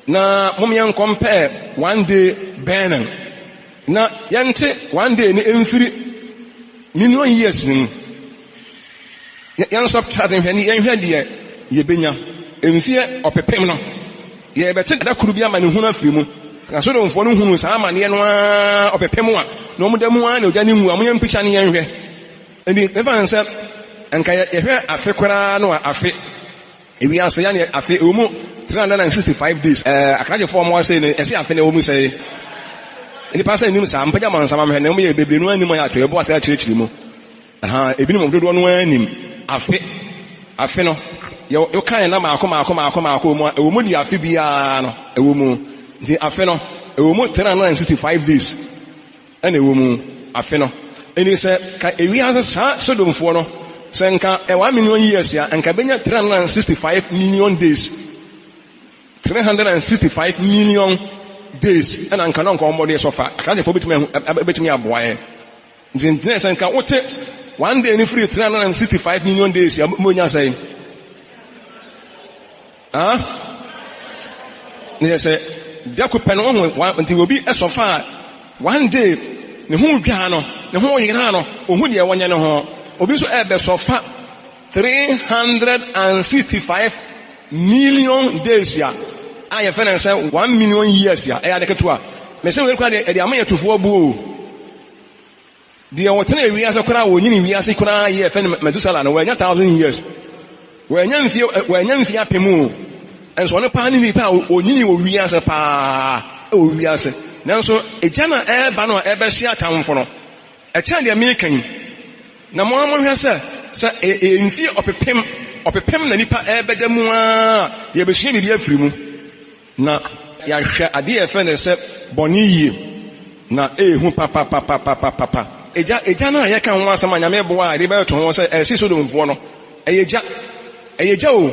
Na mom yɛn compare one day burning na yɛnte one day no mfiri million years no mu. Yɛn subtract nhwɛ ne yɛnhwɛ deɛ yɛbɛnya mfeɛ ɔpepem no. Yɛrebɛte da koro bi amanehunu afiri mu. Na Sodomfoɔ no hunuu saa amaneɛ no ara ɔpepem a na wɔn da mu ara na ogya no ngu a, wɔnyɛ mpikya ne yɛnhwɛ. Enti mefa no sɛ nka yɛhwɛ afe koraa no a, afe, ewiase ya ne afe, ɛwɔ mu 365 days. Ɛɛ, akragyefoɔ a wɔn ase no, ɛse afe no ɛwɔ mu sɛe. Nnipa sɛ nnim saa, mpagya mo nsa ma mehwɛ, na wɔn yɛ bebree no ara nnim ayɛ ato ɛbo ase akyerɛkyerɛ mu. Ahaa, ebinom dodoɔ no ara nim afe, afe no, yɛ wokan nna maako maako maako maako wɔ mu a, ɛwɔ mu deɛ afe biara no, ɛwɔ mu. Nti afe no, ɛwɔ mu 365 days ɛna ɛwɔ mu, afe no. Ɛni sɛ ka ewiase saa Sodomfoɔ no, sɛ nka 1 million years a, nka bɛnya 365 million days. 365 million days ɛna nka na nka wɔn de sɔfa. Akragyefoɔ bɛtumi ahu, bɛtumi aboa yɛn. Nti nti sɛ nka wote one day no firi 365 million days a monya sɛn? Ah? Ne yɛ sɛ da ko pɛ no wohu nti obi sɔfa a one day ne ho dwaa no ne ho yeraa no ohu deɛ wɔnyɛ ne ho obi nso ɛbɛsɔfa 365 million days a a yɛfɛ no sɛ 1 million years a ɛyɛ ade ketewa mɛsɛ wei koraa deɛ ɛde ama yɛ tufoɔ buo. Deɛ ɔtenaa wiase koraa a ɔnyini wiase koraa yɛ fɛ no Methuselah no, wannya thousand years. Wannya mfie, wannya mfie apem o. Nso ɔno paa ne nipa a ɔnyini wɔ wiase paa wɔ wiase. Nanso egya no a ɛreba no a ɛbɛhye atamfo no, ɛkyɛn deɛ meka yi. Na mo ara monhwɛ sɛ, sɛ ɛyɛ mfie ɔpepem, ɔpepem na nipa ɛrebɛda mu ara a, yɛbɛsua biribi afiri mu. Na yɛahwɛ adeɛ a yɛfrɛ no sɛ bɔne yie, na ɛyɛ hu papapapapapa. Egya, egya no a yɛka ho asɛm a Nyame boa a yɛde bɛto ho sɛ ɛhye Sodomfoɔ no, ɛyɛ gya. Ɛyɛ gya o.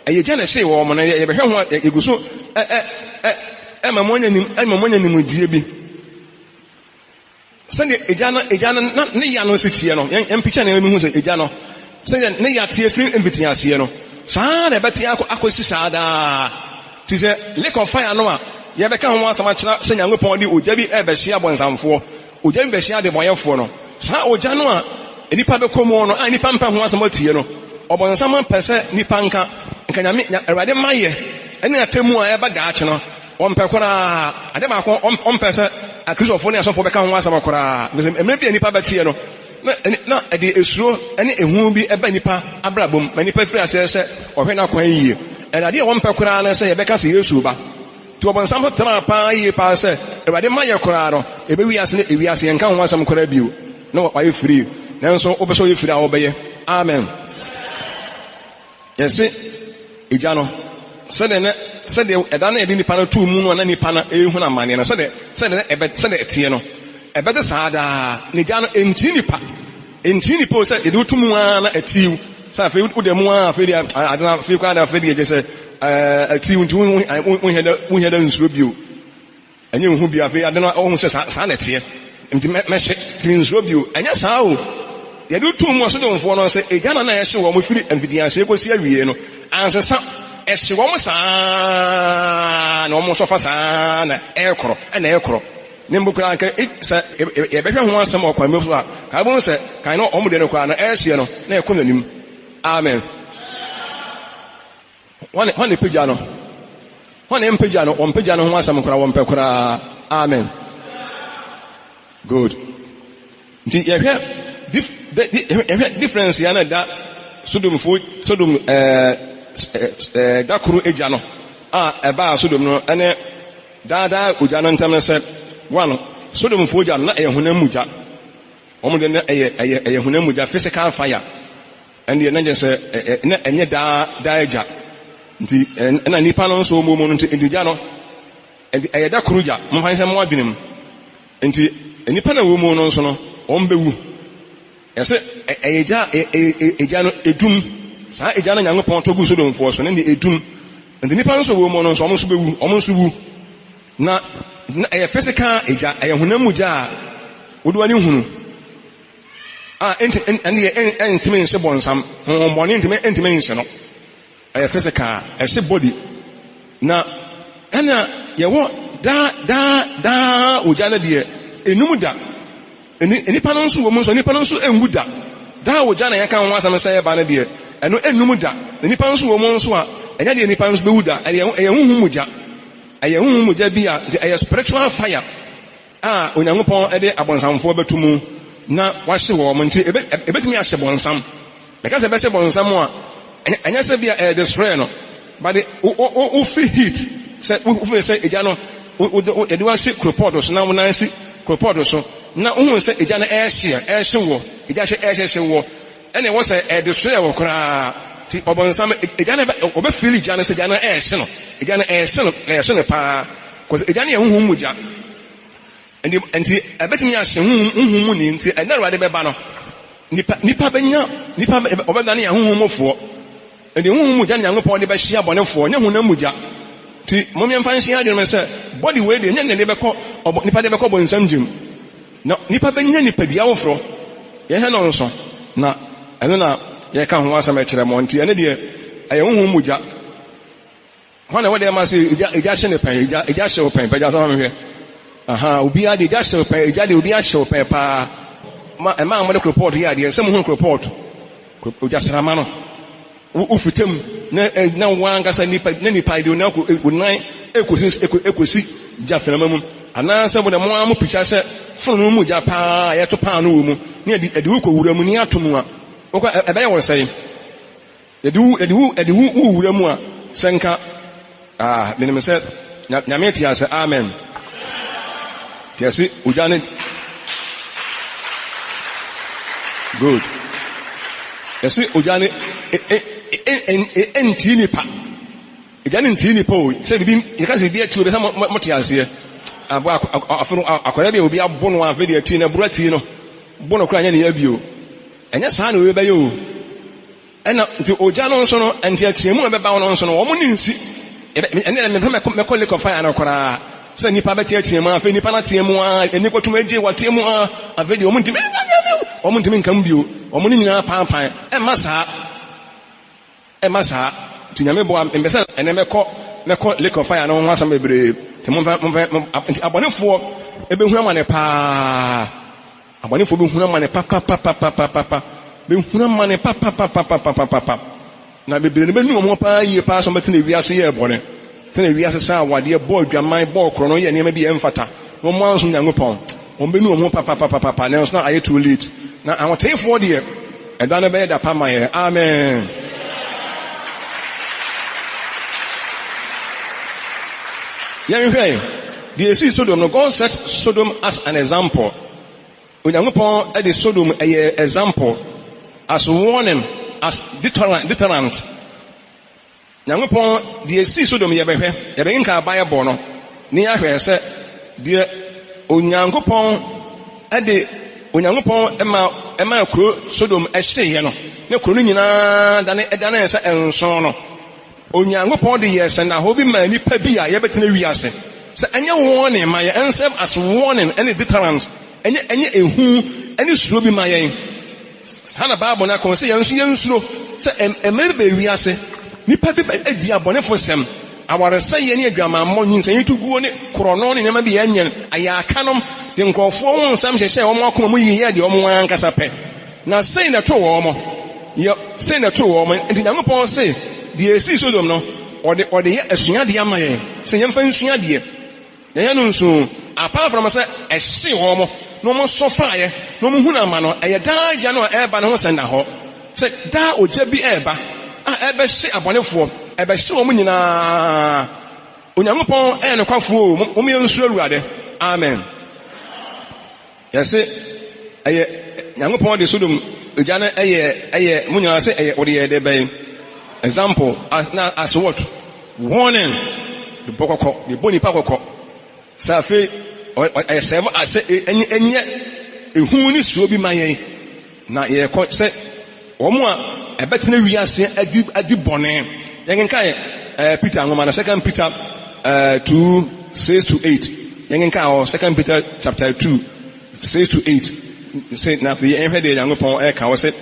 Ɛyɛ gya na ɛhyee wɔn no, yɛbɛhwɛ ho a, yɛgu so ɛ ɛ ɛ ɛma mo anya nim, ɛma mo anya nimdeɛ bi. Sɛdeɛ egya no, egya no, na ne ya no si teɛ no, yɛn, yɛn pikya na yɛn hu sɛ egya no, sɛdeɛ ne ya teɛ firi mfitiaseɛ no, saa ara na ɛbɛteɛ akɔ, akɔsi saa daa. Te sɛ lake of fire no a yɛbɛka ho asɛm akyerɛ sɛ Nyankopɔn de ogya bi rebɛhye abɔnsamfoɔ, ogya bi bɛhye adebɔnyɛfoɔ no, saa ogya no a nnipa bɛkɔ mu no a nnipa mpɛ ho asɛm atie no, ɔbɔnsam pɛ sɛ nnipa nka, nka Nyame, Awurade mayɛ ne atemmu a ɛba daakye no, Ɔmpɛ koraa. Ade baako a ɔmpɛ sɛ Akristofo ne asɔfo bɛka ho asɛm koraa. Efisɛ mmere bi a nnipa bɛteɛ no, na na ɛde esuro ne ehu bi ba nnipa abrabɔ mu ma nnipa firi aseɛ sɛ ɔhwɛ n'akwan yie. Ɛna adeɛ a wɔmpɛ koraa ne sɛ yɛbɛka sɛ Yesu reba. Nti ɔbonsam nso traa paa yie paa sɛ Awurade mma yɛ koraa no, yɛbɛwi ase ne ewiase yɛnka ho asɛm koraa bio. Na wayɛ firii. Nanso wopɛ sɛ ɔyɛ firi a wobɛyɛ. Amen. Yɛse egya no, sɛdeɛ na, sɛdeɛ ɛda no a yɛde nipa no too mu no a na nipa no rehunu amaneɛ no, sɛdeɛ, sɛdeɛ na ɛbɛ, sɛdeɛ ɛteɛ no, ɛbɛte saa daa. Na egya no, ɛntii nipa. Ɛntii nipa o, sɛ yɛde wo to mu ara na ɛtii wo. Sɛ afei woda mu ara, afei deɛ, ade no, afei koraa deɛ, afei deɛ gye sɛ, ɛɛ, ɛtii wo nti, wonhia dɛ, wonhia dɛ nsuro bio. Ɛnyɛ nhu bio. Afei ade no ɔhu sɛ saa saa na ɛteɛ. Nti mɛ mɛhye. Nti mensuro bio. Ɛnyɛ saa o. Yɛde wo too mu ɔsodomfoɔ no sɛ egya na na ɛhye wɔn firi mfitiaseɛ kɔsi awieɛ no ansesa. Ɛhye wɔn saa ara na wɔn nso fa saa ara na ɛrekorɔ ɛna ɛrekorɔ. Ne mpo koraa nka sɛ yɛbɛhwɛ ho asɛm wɔ kwan bi so a, ka wobɛhu sɛ kan no wɔn deɛ no koraa no ɛrehyeɛ no na ɛkɔ n'anim. Amen. Hwan hwan na epagya no? Hwan na mpagya no? Wɔmpagya no ho asɛm koraa, wɔmpɛ koraa. Amen. Good. Nti yɛhwɛ dif yɛhwɛ difference ya na da Sodomfo Sodom ɛɛ ɛɛ da koro agya no a ɛbaa Sodom no ɛne daadaa ogya no ntam no sɛ one Sodomfo ogya no na ɛyɛ honam mu gya. Wɔn de na ɛyɛ ɛyɛ ɛyɛ honam mu gya physical fire. Ɛndeɛ na kyerɛ sɛ na ɛnyɛ daa daa agya. Nti ɛna nnipa no nso wɔn mu no nti nti gya no nti ɛyɛ da koro gya. Momfa nhyɛ mo adwene mu. Nti nnipa na wɔn mu no nso no wɔn bɛwu. Yɛsɛ ɛyɛ gya ɛyɛ gya no edum. Saa egya no Nyankopɔn tɔ gu Sodomfoɔ so no ne edum. Nti nnipa nso wɔn mu no nso wɔn nso bɛwu wɔn nso wu. Na na ɛyɛ physical egya ɛyɛ honam mu gya a wode w'ani hunu. A enti ɛndeɛ ɛntumi nhye bɔnsam. Honhommɔne ntumi ntumi nhye no. Ɛyɛ physical, ɛhye body. Na ɛna yɛwɔ daa daa daa ogya no deɛ enum da. Nnipa no nso wɔ mu nso, nnipa no nso nwu da. Daa ogya na yɛka ho asɛm sɛ ɛba no deɛ, ɛno enum da. Na nnipa nso wɔ mu nso a, Ɛnyɛ deɛ nipa nso bɛwu da. Ɛyɛ ɛyɛ honhom mu gya. Ɛyɛ honhom mu gya bi a nti ɛyɛ spiritual fire a Onyankopɔn de abonsamfoɔ bɛto mu na wahye wɔn. Nti ebe ebetumi ahye bonsam. Meka sɛ ɛbɛhye bonsam a, ɛnyɛ sɛ bi a ɛyɛ destroy no, but wo wo wo feel heat sɛ wo feel sɛ egya no wo wo yɛde wo asi koropɔɔto so na wo nan si koropɔɔto so na wohu sɛ egya no ɛrehye ɛrehye wɔ egya hye ɛrehyehye wɔ ɛna ɛwɔ sɛ ɛdestroy wɔ koraa ti ɔbɔnsam egya no ɔbɛ feel egya no sɛ egya no ɛrehye no egya no ɛrehye no ɛrehye no paa kɔsɛ egya no yɛ huhum mu gya. Nti nti ɛbɛtumi ahye honhom honhom mu ni nti ɛda Awurade bɛba no nipa nipa bɛnya nipa ɔbɛdane yɛn honhom mufoɔ. Nti honhom mu gya ne Nyankopɔn de bɛhye abɔnefoɔ nyɛ honam mu gya. Nti mom yɛmfa nhyɛ adwene mu sɛ body wei deɛ nyɛ ne de bɛkɔ ɔbɔ nipa de bɛkɔ bonsam gyem. Na nipa bɛnya nipadua foforɔ. Yɛhwɛ no nso na ɛno na yɛka ho asɛm ɛkyerɛ mo. Nti ɛno deɛ ɛyɛ honhom mu gya. Hwan na ɛwɔ dɛm ase egya egya hye ne pɛn egya egya hyew pɛn pɛgya sɛ mehwɛ aha obiara de egya hyew pɛn egya de obiara hyew pɛn paa ma ɛmaa mo de koropɔt yɛ adeɛ sɛ mo hu koropɔt ogya srama no wofita mu na na wɔn ankasa nipa na nipa de na onan ekosi ekosi gya fenama mu anaasɛ mo de mo ara mo pikya sɛ fononoo mu gya paa yɛto paano wɔ mu ne ɛde ɛde wokɔ wura mu ne ato mu a wokɔ ɛbɛyɛ wɔn sɛn. Yɛde wo, yɛde wo, yɛde wo wo wura mu a, sɛ nka, ah, menim sɛ, Nyame te ase, amen. Te ase, ogya ne, good. Yɛse ogya ne, e, e, e, e, e, ntii nipa. Egya ne ntii nipa o, sɛ bibi, yɛka sɛ bibi ati obi sɛ mo, mo te aseɛ. Abo, afo no, akwadaa bi a obi abo no afei deɛ ati no, aburo ati no, bo no koraa nyɛ ne ya bio. Ɛnyɛ saa na wei bɛyɛ o. Ɛna nti ogya no nso no, nteateamu a ɛbɛba no nso no, wɔn ne nsi. Ɛnna mepɛ mɛkɔ mɛkɔ lake of fire no koraa. Sɛ nnipa bɛteatea mu afei nnipa no atea mu a, ani kɔtum agye wɔatea mu a, afei deɛ wɔn ntumi wɔn ntumi nka mu bio. Wɔn ne nyinaa paapan. Ɛmma saa. Ɛmma saa. Nti Nyame boa mpɛ sɛ ɛnɛ mɛkɔ mɛkɔ lake of fire no ho asɛm bebree. Nti momfa momfa nti abɔnefoɔ ɛbɛhunu amane paa. Abɔnefoɔ bɛhunu amane papapapapapapa. Bɛhunu amane papapapapapapa. Na bebree no bɛnu wɔn ho paa yie paa sɛ wɔbɛtena wiase yɛɛ bɔne. Tena wiase saa awadeɛ, bɔɔ adwaman, bɔɔ korɔno, yɛɛ nneɛma bi a ɛmfata. Na wɔn ansom Nyankopɔn. Wɔn bɛnu wɔn ho papapapapa, nanso na ayɛ too late. Na ahoteefoɔ deɛ, ɛda no bɛyɛ da pa ma yɛn. Amen. Yɛnhwɛ deɛ ɛsii Sodom no. God set Sodom as an example. Onyankopɔn de Sodom ɛyɛ example as warning, as deterrent. deterrent. Nyankopɔn deɛ ɛsii Sodom yɛbɛhwɛ, yɛbɛkenkan Bible no ne yɛahwɛ sɛ deɛ Onyankopɔn de Onyankopɔn ma ɛmaa kuro Sodom ɛhyeeɛ no ne kuro no nyinaa dane ɛdanee sɛ nson no. Onyankopɔn de yɛɛ sɛnnahɔ bi maa nnipa bi a yɛbɛtena wiase sɛ ɛnyɛ warning ma yɛn, ɛnserve as warning ɛne deterrent, ɛnyɛ ɛnyɛ ehu ɛne suro bi ma yɛn. Saa na Bible no aka sɛ yɛn nso yɛnsuro sɛ mmere bi bɛba wiase, nnipa bi adi abɔnefosɛm, awaresɛeɛ ne adwamammɔ, nyinsɛntuguo ne korɔno ne nneɛma bi a ɛnyɛ, ayɛakanom, de nkurɔfoɔ ho nsɛm hyehyɛɛ wɔn akoma mu yeyɛɛ deɛ wɔn ankasa pɛ. Na sei na ɛtoo wɔn. Yɛ, sei na ɛtoo wɔn. Enti Nyankopɔn se, deɛ esii Sodom no, ɔde, ɔde yɛ asuadeɛ ama yɛn, sɛ yɛmfa nsua adeɛ. Na yɛn no nso, apart from sɛ ɛhyee wɔn, na wɔn sɔ faeɛ, na wɔn hunu ama no, ɛyɛ daa gya no a ɛreba no ho sɛnnahɔ, sɛ daa ogya bi reba, a ɛrebɛhye abɔnefoɔ, ɛbɛhye wɔn nyinaa. Onyankopɔn yɛ nokwafoɔ o, mom yɛnsuro Awurade. Amen. Yɛse ɛyɛ Nyankopɔn de Sodom gya no ɛyɛ ɛyɛ mo nyinaa sɛ ɛyɛ wɔde yɛ dɛ bɛn example as na as what warning de bɔ kɔkɔ de bɔ nipa kɔkɔ sɛ afei ɛyɛ sɛ asɛ ɛnyɛ ɛnyɛ ehu ne suo bi ma yɛn na yɛkɔ sɛ wɔn a ɛbɛtena wiase adi adi bɔne yɛnkenkan ɛɛ Peter nwoma no Second Peter ɛɛ 2:6-8 Yɛnkenkan wɔ Second Peter chapter 2, 6 to 8, sɛ na afei yɛnhwɛ deɛ Nyankopɔn ɛreka wɔ sɛ,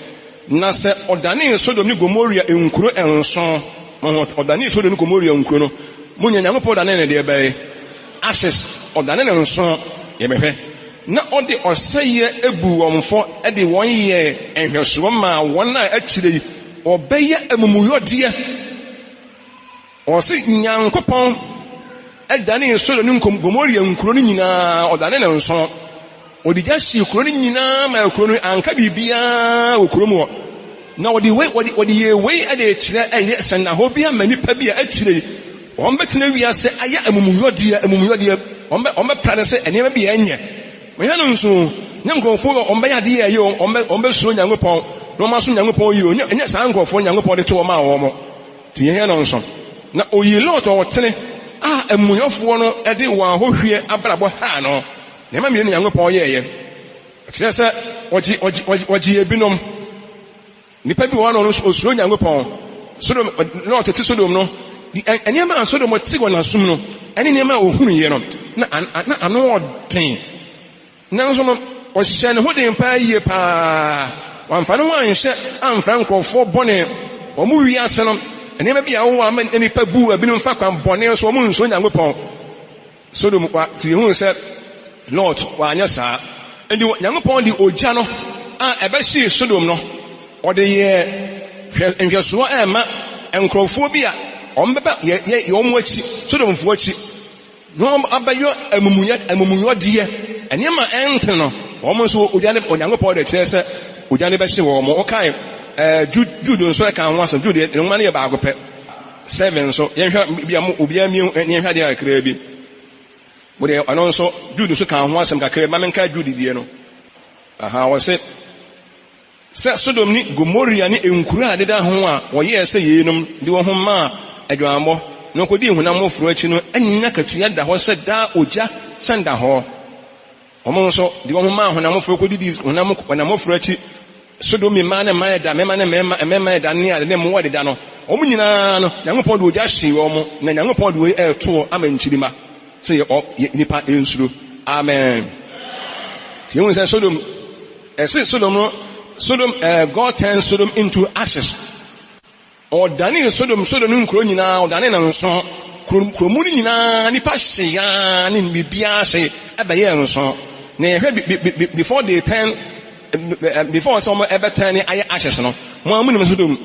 na sɛ ɔdanee Sodom ne Gomoria nkuro nson, mo ho, ɔdanee Sodom ne Gomoria nkuro no, mo nyɛ Nyankopɔn danee ne deɛ bɛyɛ ashes, ɔdanee ne nson, yɛbɛhwɛ, na ɔde ɔsɛeɛ abu wɔn fɔ de wɔn yɛɛ nhwɛsoɔ maa wɔn a akyire yi wɔbɛyɛ amumuyɔdeɛ. Ɔse Nyankopɔn danee Sodom ne Gomoria nkuro no nyinaa, ɔdane no nsõ. Ɔde gya hyee kuro no nyinaa maa kuro no anka biribiara wɔ kurom hɔ. Na ɔde wei, ɔde, ɔde yɛɛ wei de rekyerɛ ɛyɛ sɛnnahɔ bi ama nnipa bi a akyire yi wɔn bɛtena wiase ayɛ amumuyɔdeɛ, amumuyɔdeɛ, wɔn bɛ, wɔn bɛpra no sɛ nneɛma bi a ɛnyɛ. Mehwɛ no nso, nyɛ nkurɔfoɔ a wɔn bɛyɛ adeɛ a ɛyɛ, wɔn bɛ, wɔn bɛsuro Nyankopɔn na wɔn asom Nyankopɔn yie, ɛnyɛ, ɛnyɛ saa nkurɔfoɔ Nyankopɔn de to wɔn maa wɔn. Nti yɛhwɛ no nso, na ɔyii Lot a ɔtene a amumuyɔfoɔ no de wɔn ahohwie abrabɔ haa no. Nneɛma mmienu na Nyankopɔn yɛeɛ. Ɛkyerɛ sɛ ɔgye, ɔgye, ɔgye, ɔgye ebinom. Nipa bi wɔ hɔ no, ɔno nso osuro Nyankopɔn. Sodom, Lot te Sodom no, nneɛma a Sodom te wɔ n'asom no, ɛne nneɛma a ohunuiɛ no, na, na ano ɔden. Nanso no, ɔhyɛɛ ne ho den paa yie paa. Wamfa ne ho anhyɛ amfra nkurɔfoɔ bɔne. Wɔn wiase no, nneɛma bi a wɔwɔ ama nnipa bu ebinom fa kwan bɔne so, wɔn nsuro Nyankopɔn. Sodom wa nti yɛhunu sɛ Lot wanyɛ saa. Enti Nyankopɔn de ogya no a ɛbɛhyee Sodom no, ɔde yɛɛ hwɛ nhwɛsoɔ ɛrema nkurɔfoɔ bi a wɔbɛba yɛ yɛ wɔn akyi, Sodomfoɔ akyi, na wɔn abɛyɔ amumuyɛ amumuyɔdeɛ, nneɛma a ɛntene no, wɔn nso ogya no Onyankopɔn de kyerɛ sɛ ogya no bɛhye wɔn. Wokae ɛɛ Jude Jude nso ɛka ho asɛm. Jude ne nwoma no yɛ baako pɛ. Seven nso, yɛnhwɛ bi a mo obiara mmienu yɛnhwɛ adeɛ kakraa bi. Mo deɛ ɔno nso Jude nso ka ho asɛm kakraa bi. Ma menka Jude deɛ no. Aha, wɔse sɛ Sodom ne Gomoria ne nkuro a ɛdeda ho a wɔyɛɛ sɛ yeinom de wɔn ho maa adwamammɔ na wɔkɔdii honam moforɔ akyi no anya akatua da hɔ sɛ daa ogya sɛndahɔ. Wɔn nso de wɔn ho maa honam foforo kodidii honam honam foforo akyi. Sodomi mmaa ne mmaa ɛda, mmarima ne mmarima, mmarima ɛda ne ade ne mmoa ɛdeda no, wɔn nyinaa no, Nyankopɔn de ogya hyee wɔn, na Nyankopɔn de wei ɛreto hɔ ama nkyirimma sɛ yɛ ɔ yɛ nnipa nsuro. Amen. Nti yɛhu sɛ Sodom, ɛse Sodom no, Sodom, uh, God turned Sodom into ashes. Ɔdanee Sodom, Sodom ne nkuro nyinaa, ɔdanee no nsõ. Kuro, kuro mu no nyinaa, nnipa hyee ara ne biribiara hyee, ɛbɛyɛɛ nsõ. Na yɛhwɛ be, be, be, before they turn, before sɛ wɔn ɛbɛtɛn ne ayɛ ashes no, mo ara mo nim Sodom.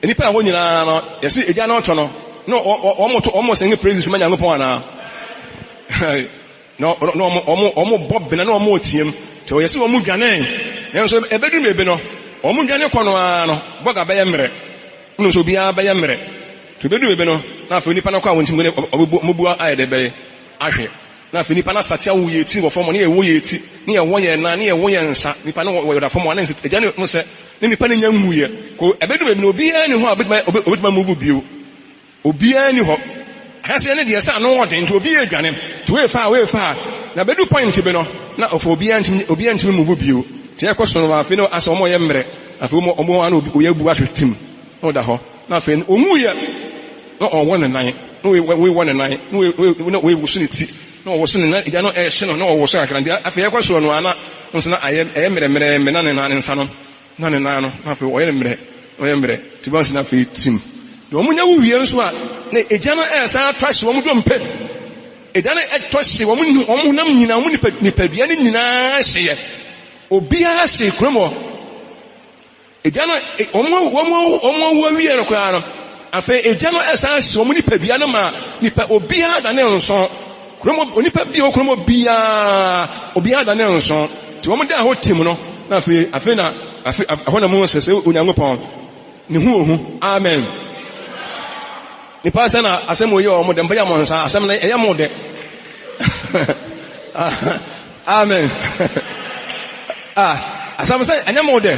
Nnipa a ɛhɔ nyinaa no, yɛsi egya no ɔtɔ no, na wɔn to, wɔn sing praises ma Nyankopɔn anaa? Na na wɔn wɔn wɔn bɔ bena na wɔn reteam. Nti ɔyɛ sɛ wɔn dwanee. Nanso ɛbɛduru baabi no, wɔn dwane kɔ no ara no, bɔga bɛyɛ mmerɛ. Wonim sɛ obiara bɛyɛ mmerɛ. Nti ɛbɛduru baabi no, na afei nipa no kɔ a wɔn nti wɔbɛbu wɔbɛbu ayɛ dɛ bɛyɛ ahwe. Na afei nipa no asate awo yɛ ti wɔ fam, ne yɛwɔ yɛ ti, ne yɛwɔ yɛn nan, ne yɛwɔ yɛn nsa. Nipa no wɔ da fam a, na agya no hu sɛ ne nipa no nya nwuiɛ. Ko ɛbɛduru baabi no, obiara nni hɔ a obɛtumi obɛtumi amuvu bio. Obiara nni hɔ. Ahyɛaseɛ no deɛ sɛ ano wɔ den nti obiara redwane nti wei fa ha wei fa ha na bɛdu point bi no na ɔfɔ obiara ntumi obiara ntumi move bio nti ɛkɔ so no afei no asɛ wɔn yɛ mmerɛ afei wɔn wɔn ano obi oyɛ abu ahwɛ tim na ɔda hɔ na afei no ɔnwu yɛ na ɔwɔ ne nan na wei wei wɔ ne nan na wei wei na wei woso ne ti na ɔwoso ne nan gya no ɛhye no na ɔwoso kakra nti afei ɛkɔ so no ana nso na ayɛ ɛyɛ mmerɛ mmerɛ mmerɛ na ne nan ne nsa no Na ne nan no, na afei ɔyɛ no mmerɛ, na ɔyɛ mmerɛ, nti bɛn sɛ na afei tim. Na wɔn nya wu wie nso a, na egya no ɛresan atɔ ahye wɔn dompe. Egya no ɛtɔ hye wɔn wɔn honam nyinaa, wɔn nipa nipadua no nyinaa hyeɛ. Obiara hye kurom hɔ. Egya no wɔn wɔn wɔn awu awie no koraa no, afei egya no ɛsan hye wɔn nipadua no ma nipa obiara da ne nso. Kurom onipa bi a ɔwɔ kurom hɔ biara, obiara da ne nso. Nti wɔn da hɔ tim no, na afei afei na afei ɛhɔ na mu sɛ sɛ Onyankopɔn ne ho ohu. Amen. Nipa sɛ na asɛm wɔ yi wɔn dɛ mpɛ yɛ mo nsa asɛm no ɛyɛ mo dɛ. Amen. Ah, asɛm sɛ ɛnyɛ mo dɛ.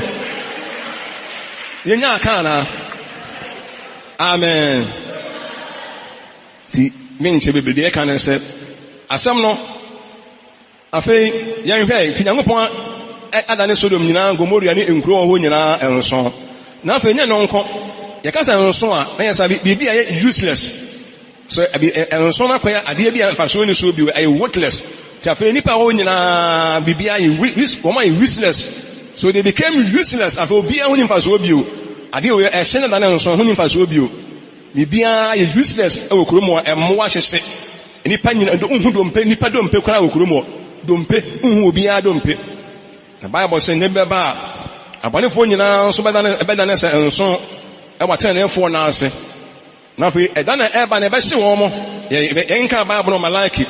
Yɛnya aka anaa? Amen. Nti menkyɛ bebree, deɛ ɛka ne sɛ, asɛm no, afei yɛnhwɛ, nti Nyankopɔn adane Sodom nyinaa, Gomoria ne nkuro wɔ hɔ nyinaa nso. Na afei nyɛ no nko, yɛka sɛ nso a, na yɛ sɛ biribi a ɛyɛ useless. So nso no akɔyɛ adeɛ bi a mfasoɔ ni soɔ bio, ɛyɛ worthless. Nti afei nnipa a wɔwɔ nyinaa, biribi ayɛ, wɔn ayɛ useless. So they became useless, afei obiara ho ni mfasoɔ bio. Adeɛ wei ɛhyɛ no dane nso ho ni mfasoɔ bio. Biribiara yɛ useless wɔ kurom hɔ, mmoa hyehye, nnipa nyina, nhu dompe, nnipa dompe koraa wɔ kurom hɔ, dompe, nhu obiara dompe. Na Bible sɛ nna bi bɛba a, abɔnefoɔ nyinaa nso bɛdane, bɛdane sɛ nso wɔ ateneneefoɔ nan ase. Na afei ɛda na ɛba na ɛbɛhye wɔn mo. Yɛnka Bible no Malaki.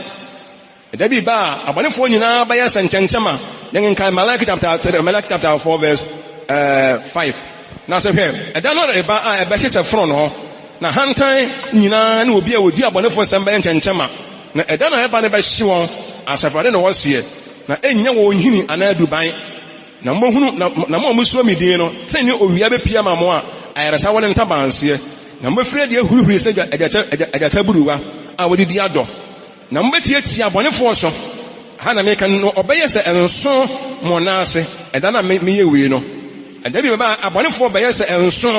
Ɛda bi ba a abɔnefoɔ nyinaa bɛyɛ sɛ nkyɛnkyɛm a yɛnkenkan Malaki chapter 3, Malaki chapter 4 verse 5. Na sɛ hwɛ, ɛda no reba a ɛbɛhye sɛ fononoo, na ahantan nyinaa ne obi a odi abɔnefoɔ sɛm bɛyɛ nkyɛnkyɛm a, na ɛda no a ɛba no bɛhye wɔn, asafo Awurade na ɔseɛ, na ɛnnya wɔn nhini anaa duban. Na mobɛhunu, na, na mo a mosuro me din no, tenenee owia bɛpue ama mo a ayaresa wɔ ne ntaban aseɛ, na mobɛfiri adi ahurihuri sɛ agyata, agyataburuwa a wɔadidi adɔ. Na mobɛtiatia abɔnefoɔ so. Ha na meka no, ɔbɛyɛ sɛ nso mo nan ase, ɛda no a meyɛ wei no. Ɛda bi bɛba a abɔnefoɔ bɛyɛ sɛ nso.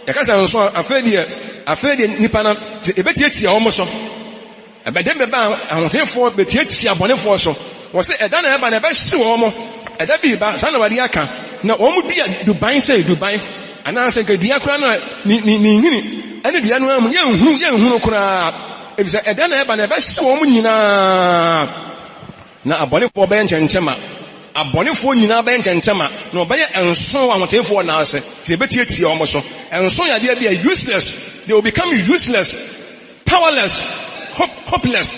Yɛka sɛ nso a, afei deɛ, afei deɛ nnipa no, yɛbɛtiatia wɔn so. Ɛda bi bɛba a ahotefoɔ bɛtiatia abɔnefoɔ so. Wɔse ɛda na ɛba na ɛbɛhye wɔn. Ɛda bi reba, saa na Awurade aka, na wɔn dua duban sɛ duban, anaasɛ nka dua koraa no a ne ne ne nhini ne dua no ara mu yɛnhunu yɛnhunu koraa, efisɛ ɛda na ɛba na ɛbɛhye wɔn nyinaa. Na abɔnefoɔ bɛyɛ nkyɛnkyɛma, abɔnefoɔ nyinaa bɛyɛ nkyɛnkyɛma, na wɔbɛyɛ nso wɔ ahotefoɔ nan ase, sɛ yɛbɛtiatia wɔn so. Nso yɛ adeɛ bi a useless, they will become useless, powerless, hope, hopeless.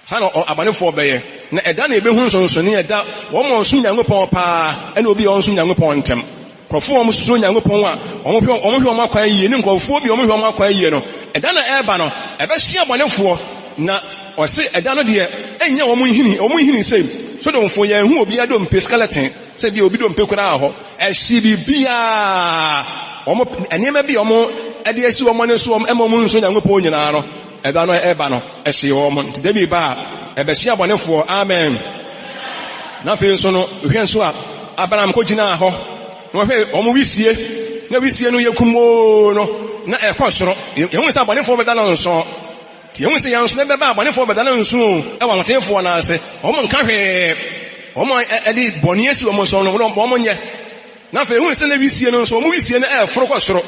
Saa na abɔnefoɔ bɛyɛ, na ɛda na yɛbɛhu nsonsonoeɛ a ɛda wɔn a wɔsom Nyankopɔn paa ne obi a ɔnsom Nyankopɔn ntam. Nkurɔfoɔ a wɔsuro Nyankopɔn a wɔhwɛ wɔhwɛ wɔn akwan yie ne nkurɔfoɔ bi a wɔhwɛ wɔn akwan yie no, ɛda na ɛreba no, ɛbɛhye abɔnefoɔ, na ɔse ɛda no deɛ ɛnyɛ wɔn nhini, wɔn nhini sei. Sodomfoɔ, yɛanhu obiara dompe, skeleton, sɛ bi obi dompe koraa wɔ hɔ. Ɛhye biribiara, wɔn nneɛma bi a wɔn de asi wɔn ani so wɔn ɛma wɔn nso Nyankopɔn nyinaa no, Ɛda no ɛba no, ɛhyee wɔn. Nti da bi ba a, ɛbɛhye abɔnefoɔ. Amen. Na afei nso no, hwɛ nso a, Abraham kɔgyinaa hɔ, na wɔhwɛ wɔn wisie, na wisie no yɛ kumoo no, na ɛkɔ soro. Yɛhu sɛ abɔnefoɔ bɛda no nso. Nti yɛhu sɛ yɛn nso bɛba abɔnefoɔ bɛda no nso wɔ ahoteefoɔ no ase. Wɔn nka hwee. Wɔn a ɛde bɔne asi wɔn so no, wɔn nyɛ. Na afei ehuu sɛ na wisie no nso, wɔn wisie no ɛreforo kɔ soro.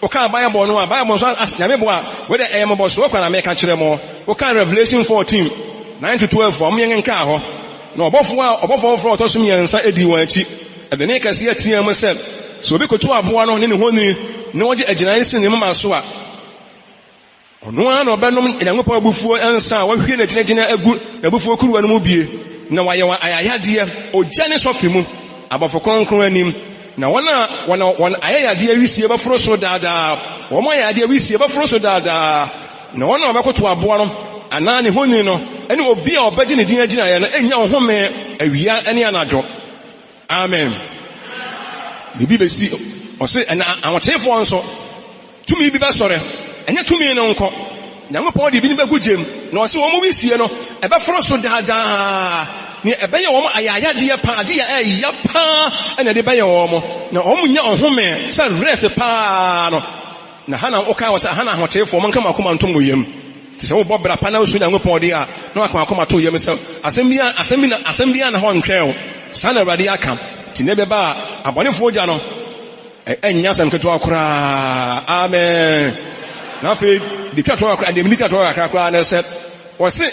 Wokaa Bible no a, Bible nso as, Nyame boa a, wei deɛ ɛyɛ mmɔbɔsoɔ kwa na meka kyerɛ mo. Wokaa Revelation 14, 9 to 12 a, wɔn yɛn nkaa hɔ. Na ɔbɔfoɔ a, ɔbɔfoɔ foforɔ a ɔtɔ so mmiɛnsa dii wɔn akyi. Ɛde nne kɛseɛ teaa mu sɛ, Sɛ obi koto aboa no ne ne honi na ɔgye agyinae si ne moma so a, Ɔno ara na ɔbɛnom Onyankopɔn abufuo nsa a wahwie n'agyinagyina agu n'abufuo kuruwa no mu bie, na wayɛ wɔn ayayadeɛ ogya ne sɔfe mu, abɔfo kronkron anim. Na wɔn a wɔn wɔn ayayadeɛ wisie bɛforo soro daa daa, wɔn ayayadeɛ wisie bɛforo soro daa daa. Na wɔn a wɔbɛkoto aboa no anaa ne honi no ne obi a ɔbɛgye ne din agyinaeɛ no nnya ɔhome awia ne anadwo. Amen. Biribi besi. Ɔse ɛna ahoteefoɔ nso, tumi bi bɛsɔre. Ɛnyɛ tumi no nko. Nyankopɔn de bi no bɛgu gyem. Na ɔse wɔn wisie no, ɛbɛforo so daadaa. Nea ɛbɛyɛ wɔn ayayadeɛ paa, adeɛ a ɛyɛ paa ɛna ɛde bɛyɛ wɔn. Na wɔn nya ɔhome sɛ rest paa no. Na ha na wokae wɔ sɛ, Aha na ahoteefoɔ, monka mo akoma nto mo yam. Nti sɛ wobɔ bra pa na wosuro Nyankopɔn deɛ a, na waka w'akoma ato wo yam sɛ, asɛm biara, asɛm bi na, asɛm biara nna hɔ ntwɛn wo. Saa na Awurade aka. Nti nna bɛba a, abɔnefoɔ gya no, ɛnyɛ asɛm ketewa koraa. Amen. Na afei, deɛ twa toɔ kakra, deɛ medi twa toɔ kakra koraa ne sɛ, wɔse,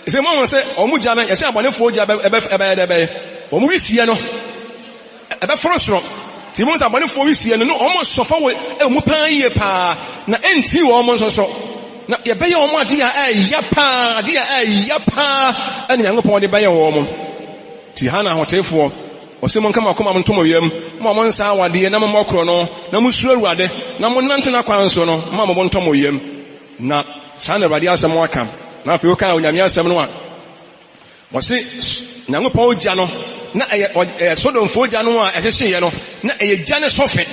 sɛ moahu sɛ wɔn gya no, yɛsɛ abɔnefoɔ gya bɛyɛ dɛ bɛyɛ, wɔn wisie no, Ɛbɛforo soro. Nti mohu sɛ abɔnefoɔ wisie no, ne wɔn sɔfa wɔ ɛwɔ mu paa yie paa, na ɛntii wɔn nso so. Na yɛbɛyɛ wɔn adeɛ a ɛyɛ paa, adeɛ a ɛyɛ paa ɛna Nyankopɔn de bɛyɛ wɔn. Nti ha na ahoteefoɔ, ɔse monka mo akoma nto mo yam, mo a monsa awadeɛ na mommɔ korɔno, na mosuro Awurade, na monante n'akwan so no, mma mo bo ntɔ mo yam. Na saa na Awurade asɛm aka. Na afei wokaa Onyame asɛm no a, Wɔse Nyankopɔn ogya no, na ɛyɛ ɛyɛ Sodomfoɔ gya no a ɛhyehyeeɛ no, na ɛyɛ gya ne sɔfe.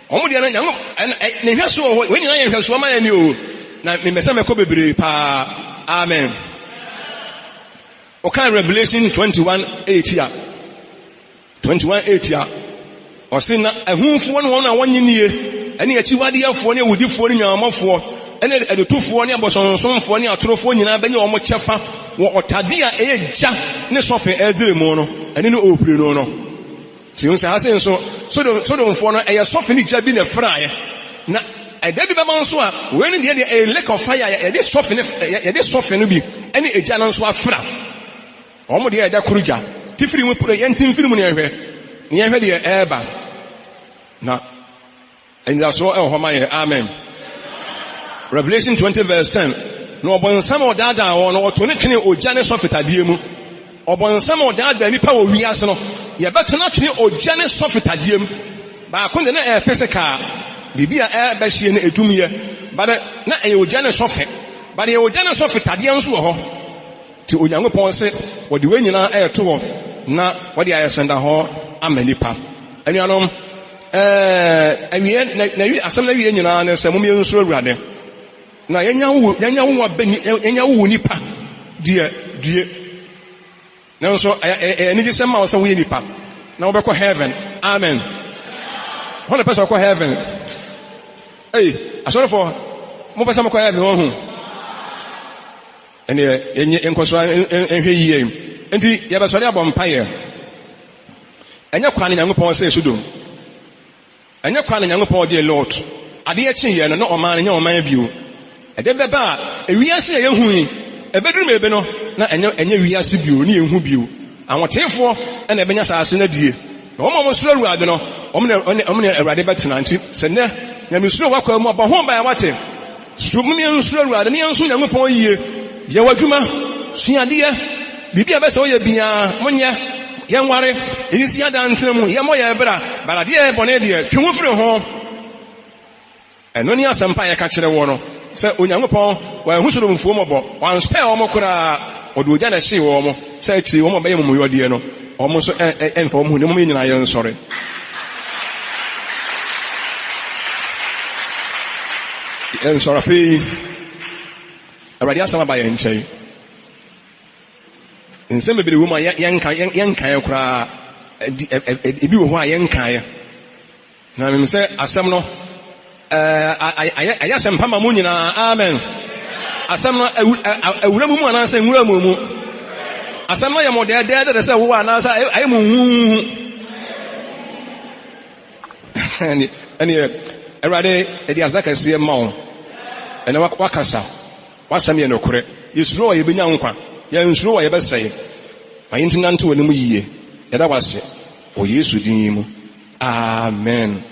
Wɔn deɛ no, Nyanko ɛ ne nhwɛsoɔ wɔ hɔ. Wei nyinaa yɛ nhwɛsoɔ ma yɛn ni o. Na mempɛ sɛ mɛkɔ bebree paa. Amen. Wɔkan Revelation 21 8 a. 21 8 a, ɔse, Na ahufoɔ ne wɔn a wɔnnye nnie, ne akyiwadeɛfoɔ ne awudifoɔ ne nnwamammɔfoɔ ne adutofoɔ ne abosonsomfoɔ ne atorofoɔ nyinaa bɛnya wɔn kyɛfa wɔ ɔtade a ɛyɛ gya ne sɔfe ɛredere mu no, ɛne ne owuprenu no. Nti hu sɛ ha sei nso, Sodom, Sodomfoɔ no, ɛyɛ sɔfe ne gya bi na ɛfraeɛ. Na ɛda bi bɛba nso a, wei no deɛ deɛ ɛyɛ lake of fire a yɛde sɔfe ne, yɛde sɔfe no bi ne egya no nso afra. Wɔn deɛ ɛda koro gya. Ti firi mu pere, yɛnte mfiri mu na yɛnhwɛ, na yɛnhwɛ deɛ ɛreba. Na anidasoɔ ɛwɔ hɔ ma yɛn. Amen. Revelation 20 verse 10, Na ɔbonsam a ɔdaadaa wɔn no, wɔtoo no twenee ogya ne sɔfe tadeɛ mu. Ɔbonsam a ɔdaadaa nnipa wɔ wiase no, yɛbɛto no atwene ogya ne sɔfe tadeɛ mu. Baako deɛ na ɛyɛ physical, biribi a ɛrebɛhyeɛ no ɛtum yɛ, but na ɛyɛ ogya ne sɔfe. But yɛwɔ ogya ne sɔfe tadeɛ nso wɔ hɔ. Nti Onyankopɔn se wɔde wei nyinaa ɛreto hɔ na wɔde ayɛ sɛndahɔ ama nnipa. Anuanom, ɛɛ, awie, na, na asɛm no awie nyinaa ne sɛ mom yɛnsuro Awurade. Na yɛnya wo, yɛnya wo abɛ, yɛnya wo nipa deɛ due. Nanso ɛyɛ, ɛyɛ anigyesɛm ma wo sɛ woyɛ nipa na wobɛkɔ heaven. Amen. Hɔ na pɛ sɛ ɔkɔ heaven. Ei, asɔrefoɔ, mopɛ sɛ mokɔ heaven wɔn ho? Ɛneɛ yɛnyɛ yɛnkɔ so nhwɛ yie. Nti yɛbɛsɔre abɔ mpaeɛ. Ɛnyɛ kwa na Nyankopɔn sɛe Sodom. Ɛnyɛ kwa na Nyankopɔn gyee Lot. Adeɛ kyeeɛ no, na ɔman no nyɛ ɔman bio. Ɛde bɛba a, ewiase a yɛhu yi, ɛbɛduru baabi no, na ɛnyɛ ɛnyɛ wiase bio, ne yɛnhu bio. Ahoteefoɔ na ɛbɛnya asase no adie. Na wɔn a wɔsuro Awurade no, wɔn na wɔn ne Awurade bɛtena. Nti sɛ nnɛ, Nyamesuro wɔ w'akwan mu a, bɔ ho ban, wate? Suro, mom yɛnsuro Awurade na yɛnsom Nyankopɔn yie. Yɛ w'adwuma, sua adeɛ, biribi a ɛbɛ sɛ woyɛ biara, monyɛ. Yɛnware, yɛnsisi adan ntena mu, yɛmmɔ yɛn bra, but adeɛ a ɛyɛ bɔne deɛ, twe ho firi ho. Ɛno ne asɛmpa a yɛka kyerɛ woɔ no, sɛ Onyankopɔn, wanhu Sodomfoɔ mmɔbɔ, wanspare wɔn koraa, ɔde ogya na ɛhyee wɔn, sɛ akyire yi wɔn a wɔbɛyɛ amumuyɔdeɛ no, wɔn nso ɛmfa wɔn ho, na mmom yɛn nyinaa yɛnsɔre. Yɛnsɔre afei, Awurade asɛm aba yɛn nkyɛn. Nsɛm bebree wɔ mu a yɛnka yɛnkaeɛ koraa, ebi wɔ hɔ a yɛnkaeɛ. Na menim sɛ asɛm no ɛɛ ayɛ asɛmpa ma mo nyinaa. Amen. Asɛm no awura mu mu anaasɛ nwura mu mu. Asɛm no yɛ mo dɛɛdɛɛdɛ sɛ wo anaasɛ ayɛ mo huhuhu. Ɛneɛ Awurade ɛde aseda kɛseɛ ma wo. Ɛnɛ wakasa. W'asɛm yɛ nokorɛ. Yɛsuro a yɛbɛnya nkwa. Yɛnsuro a yɛbɛsɛe. Ma yɛnti nante w'anim yie. Yɛda w'ase wɔ Yesu din mu. Amen.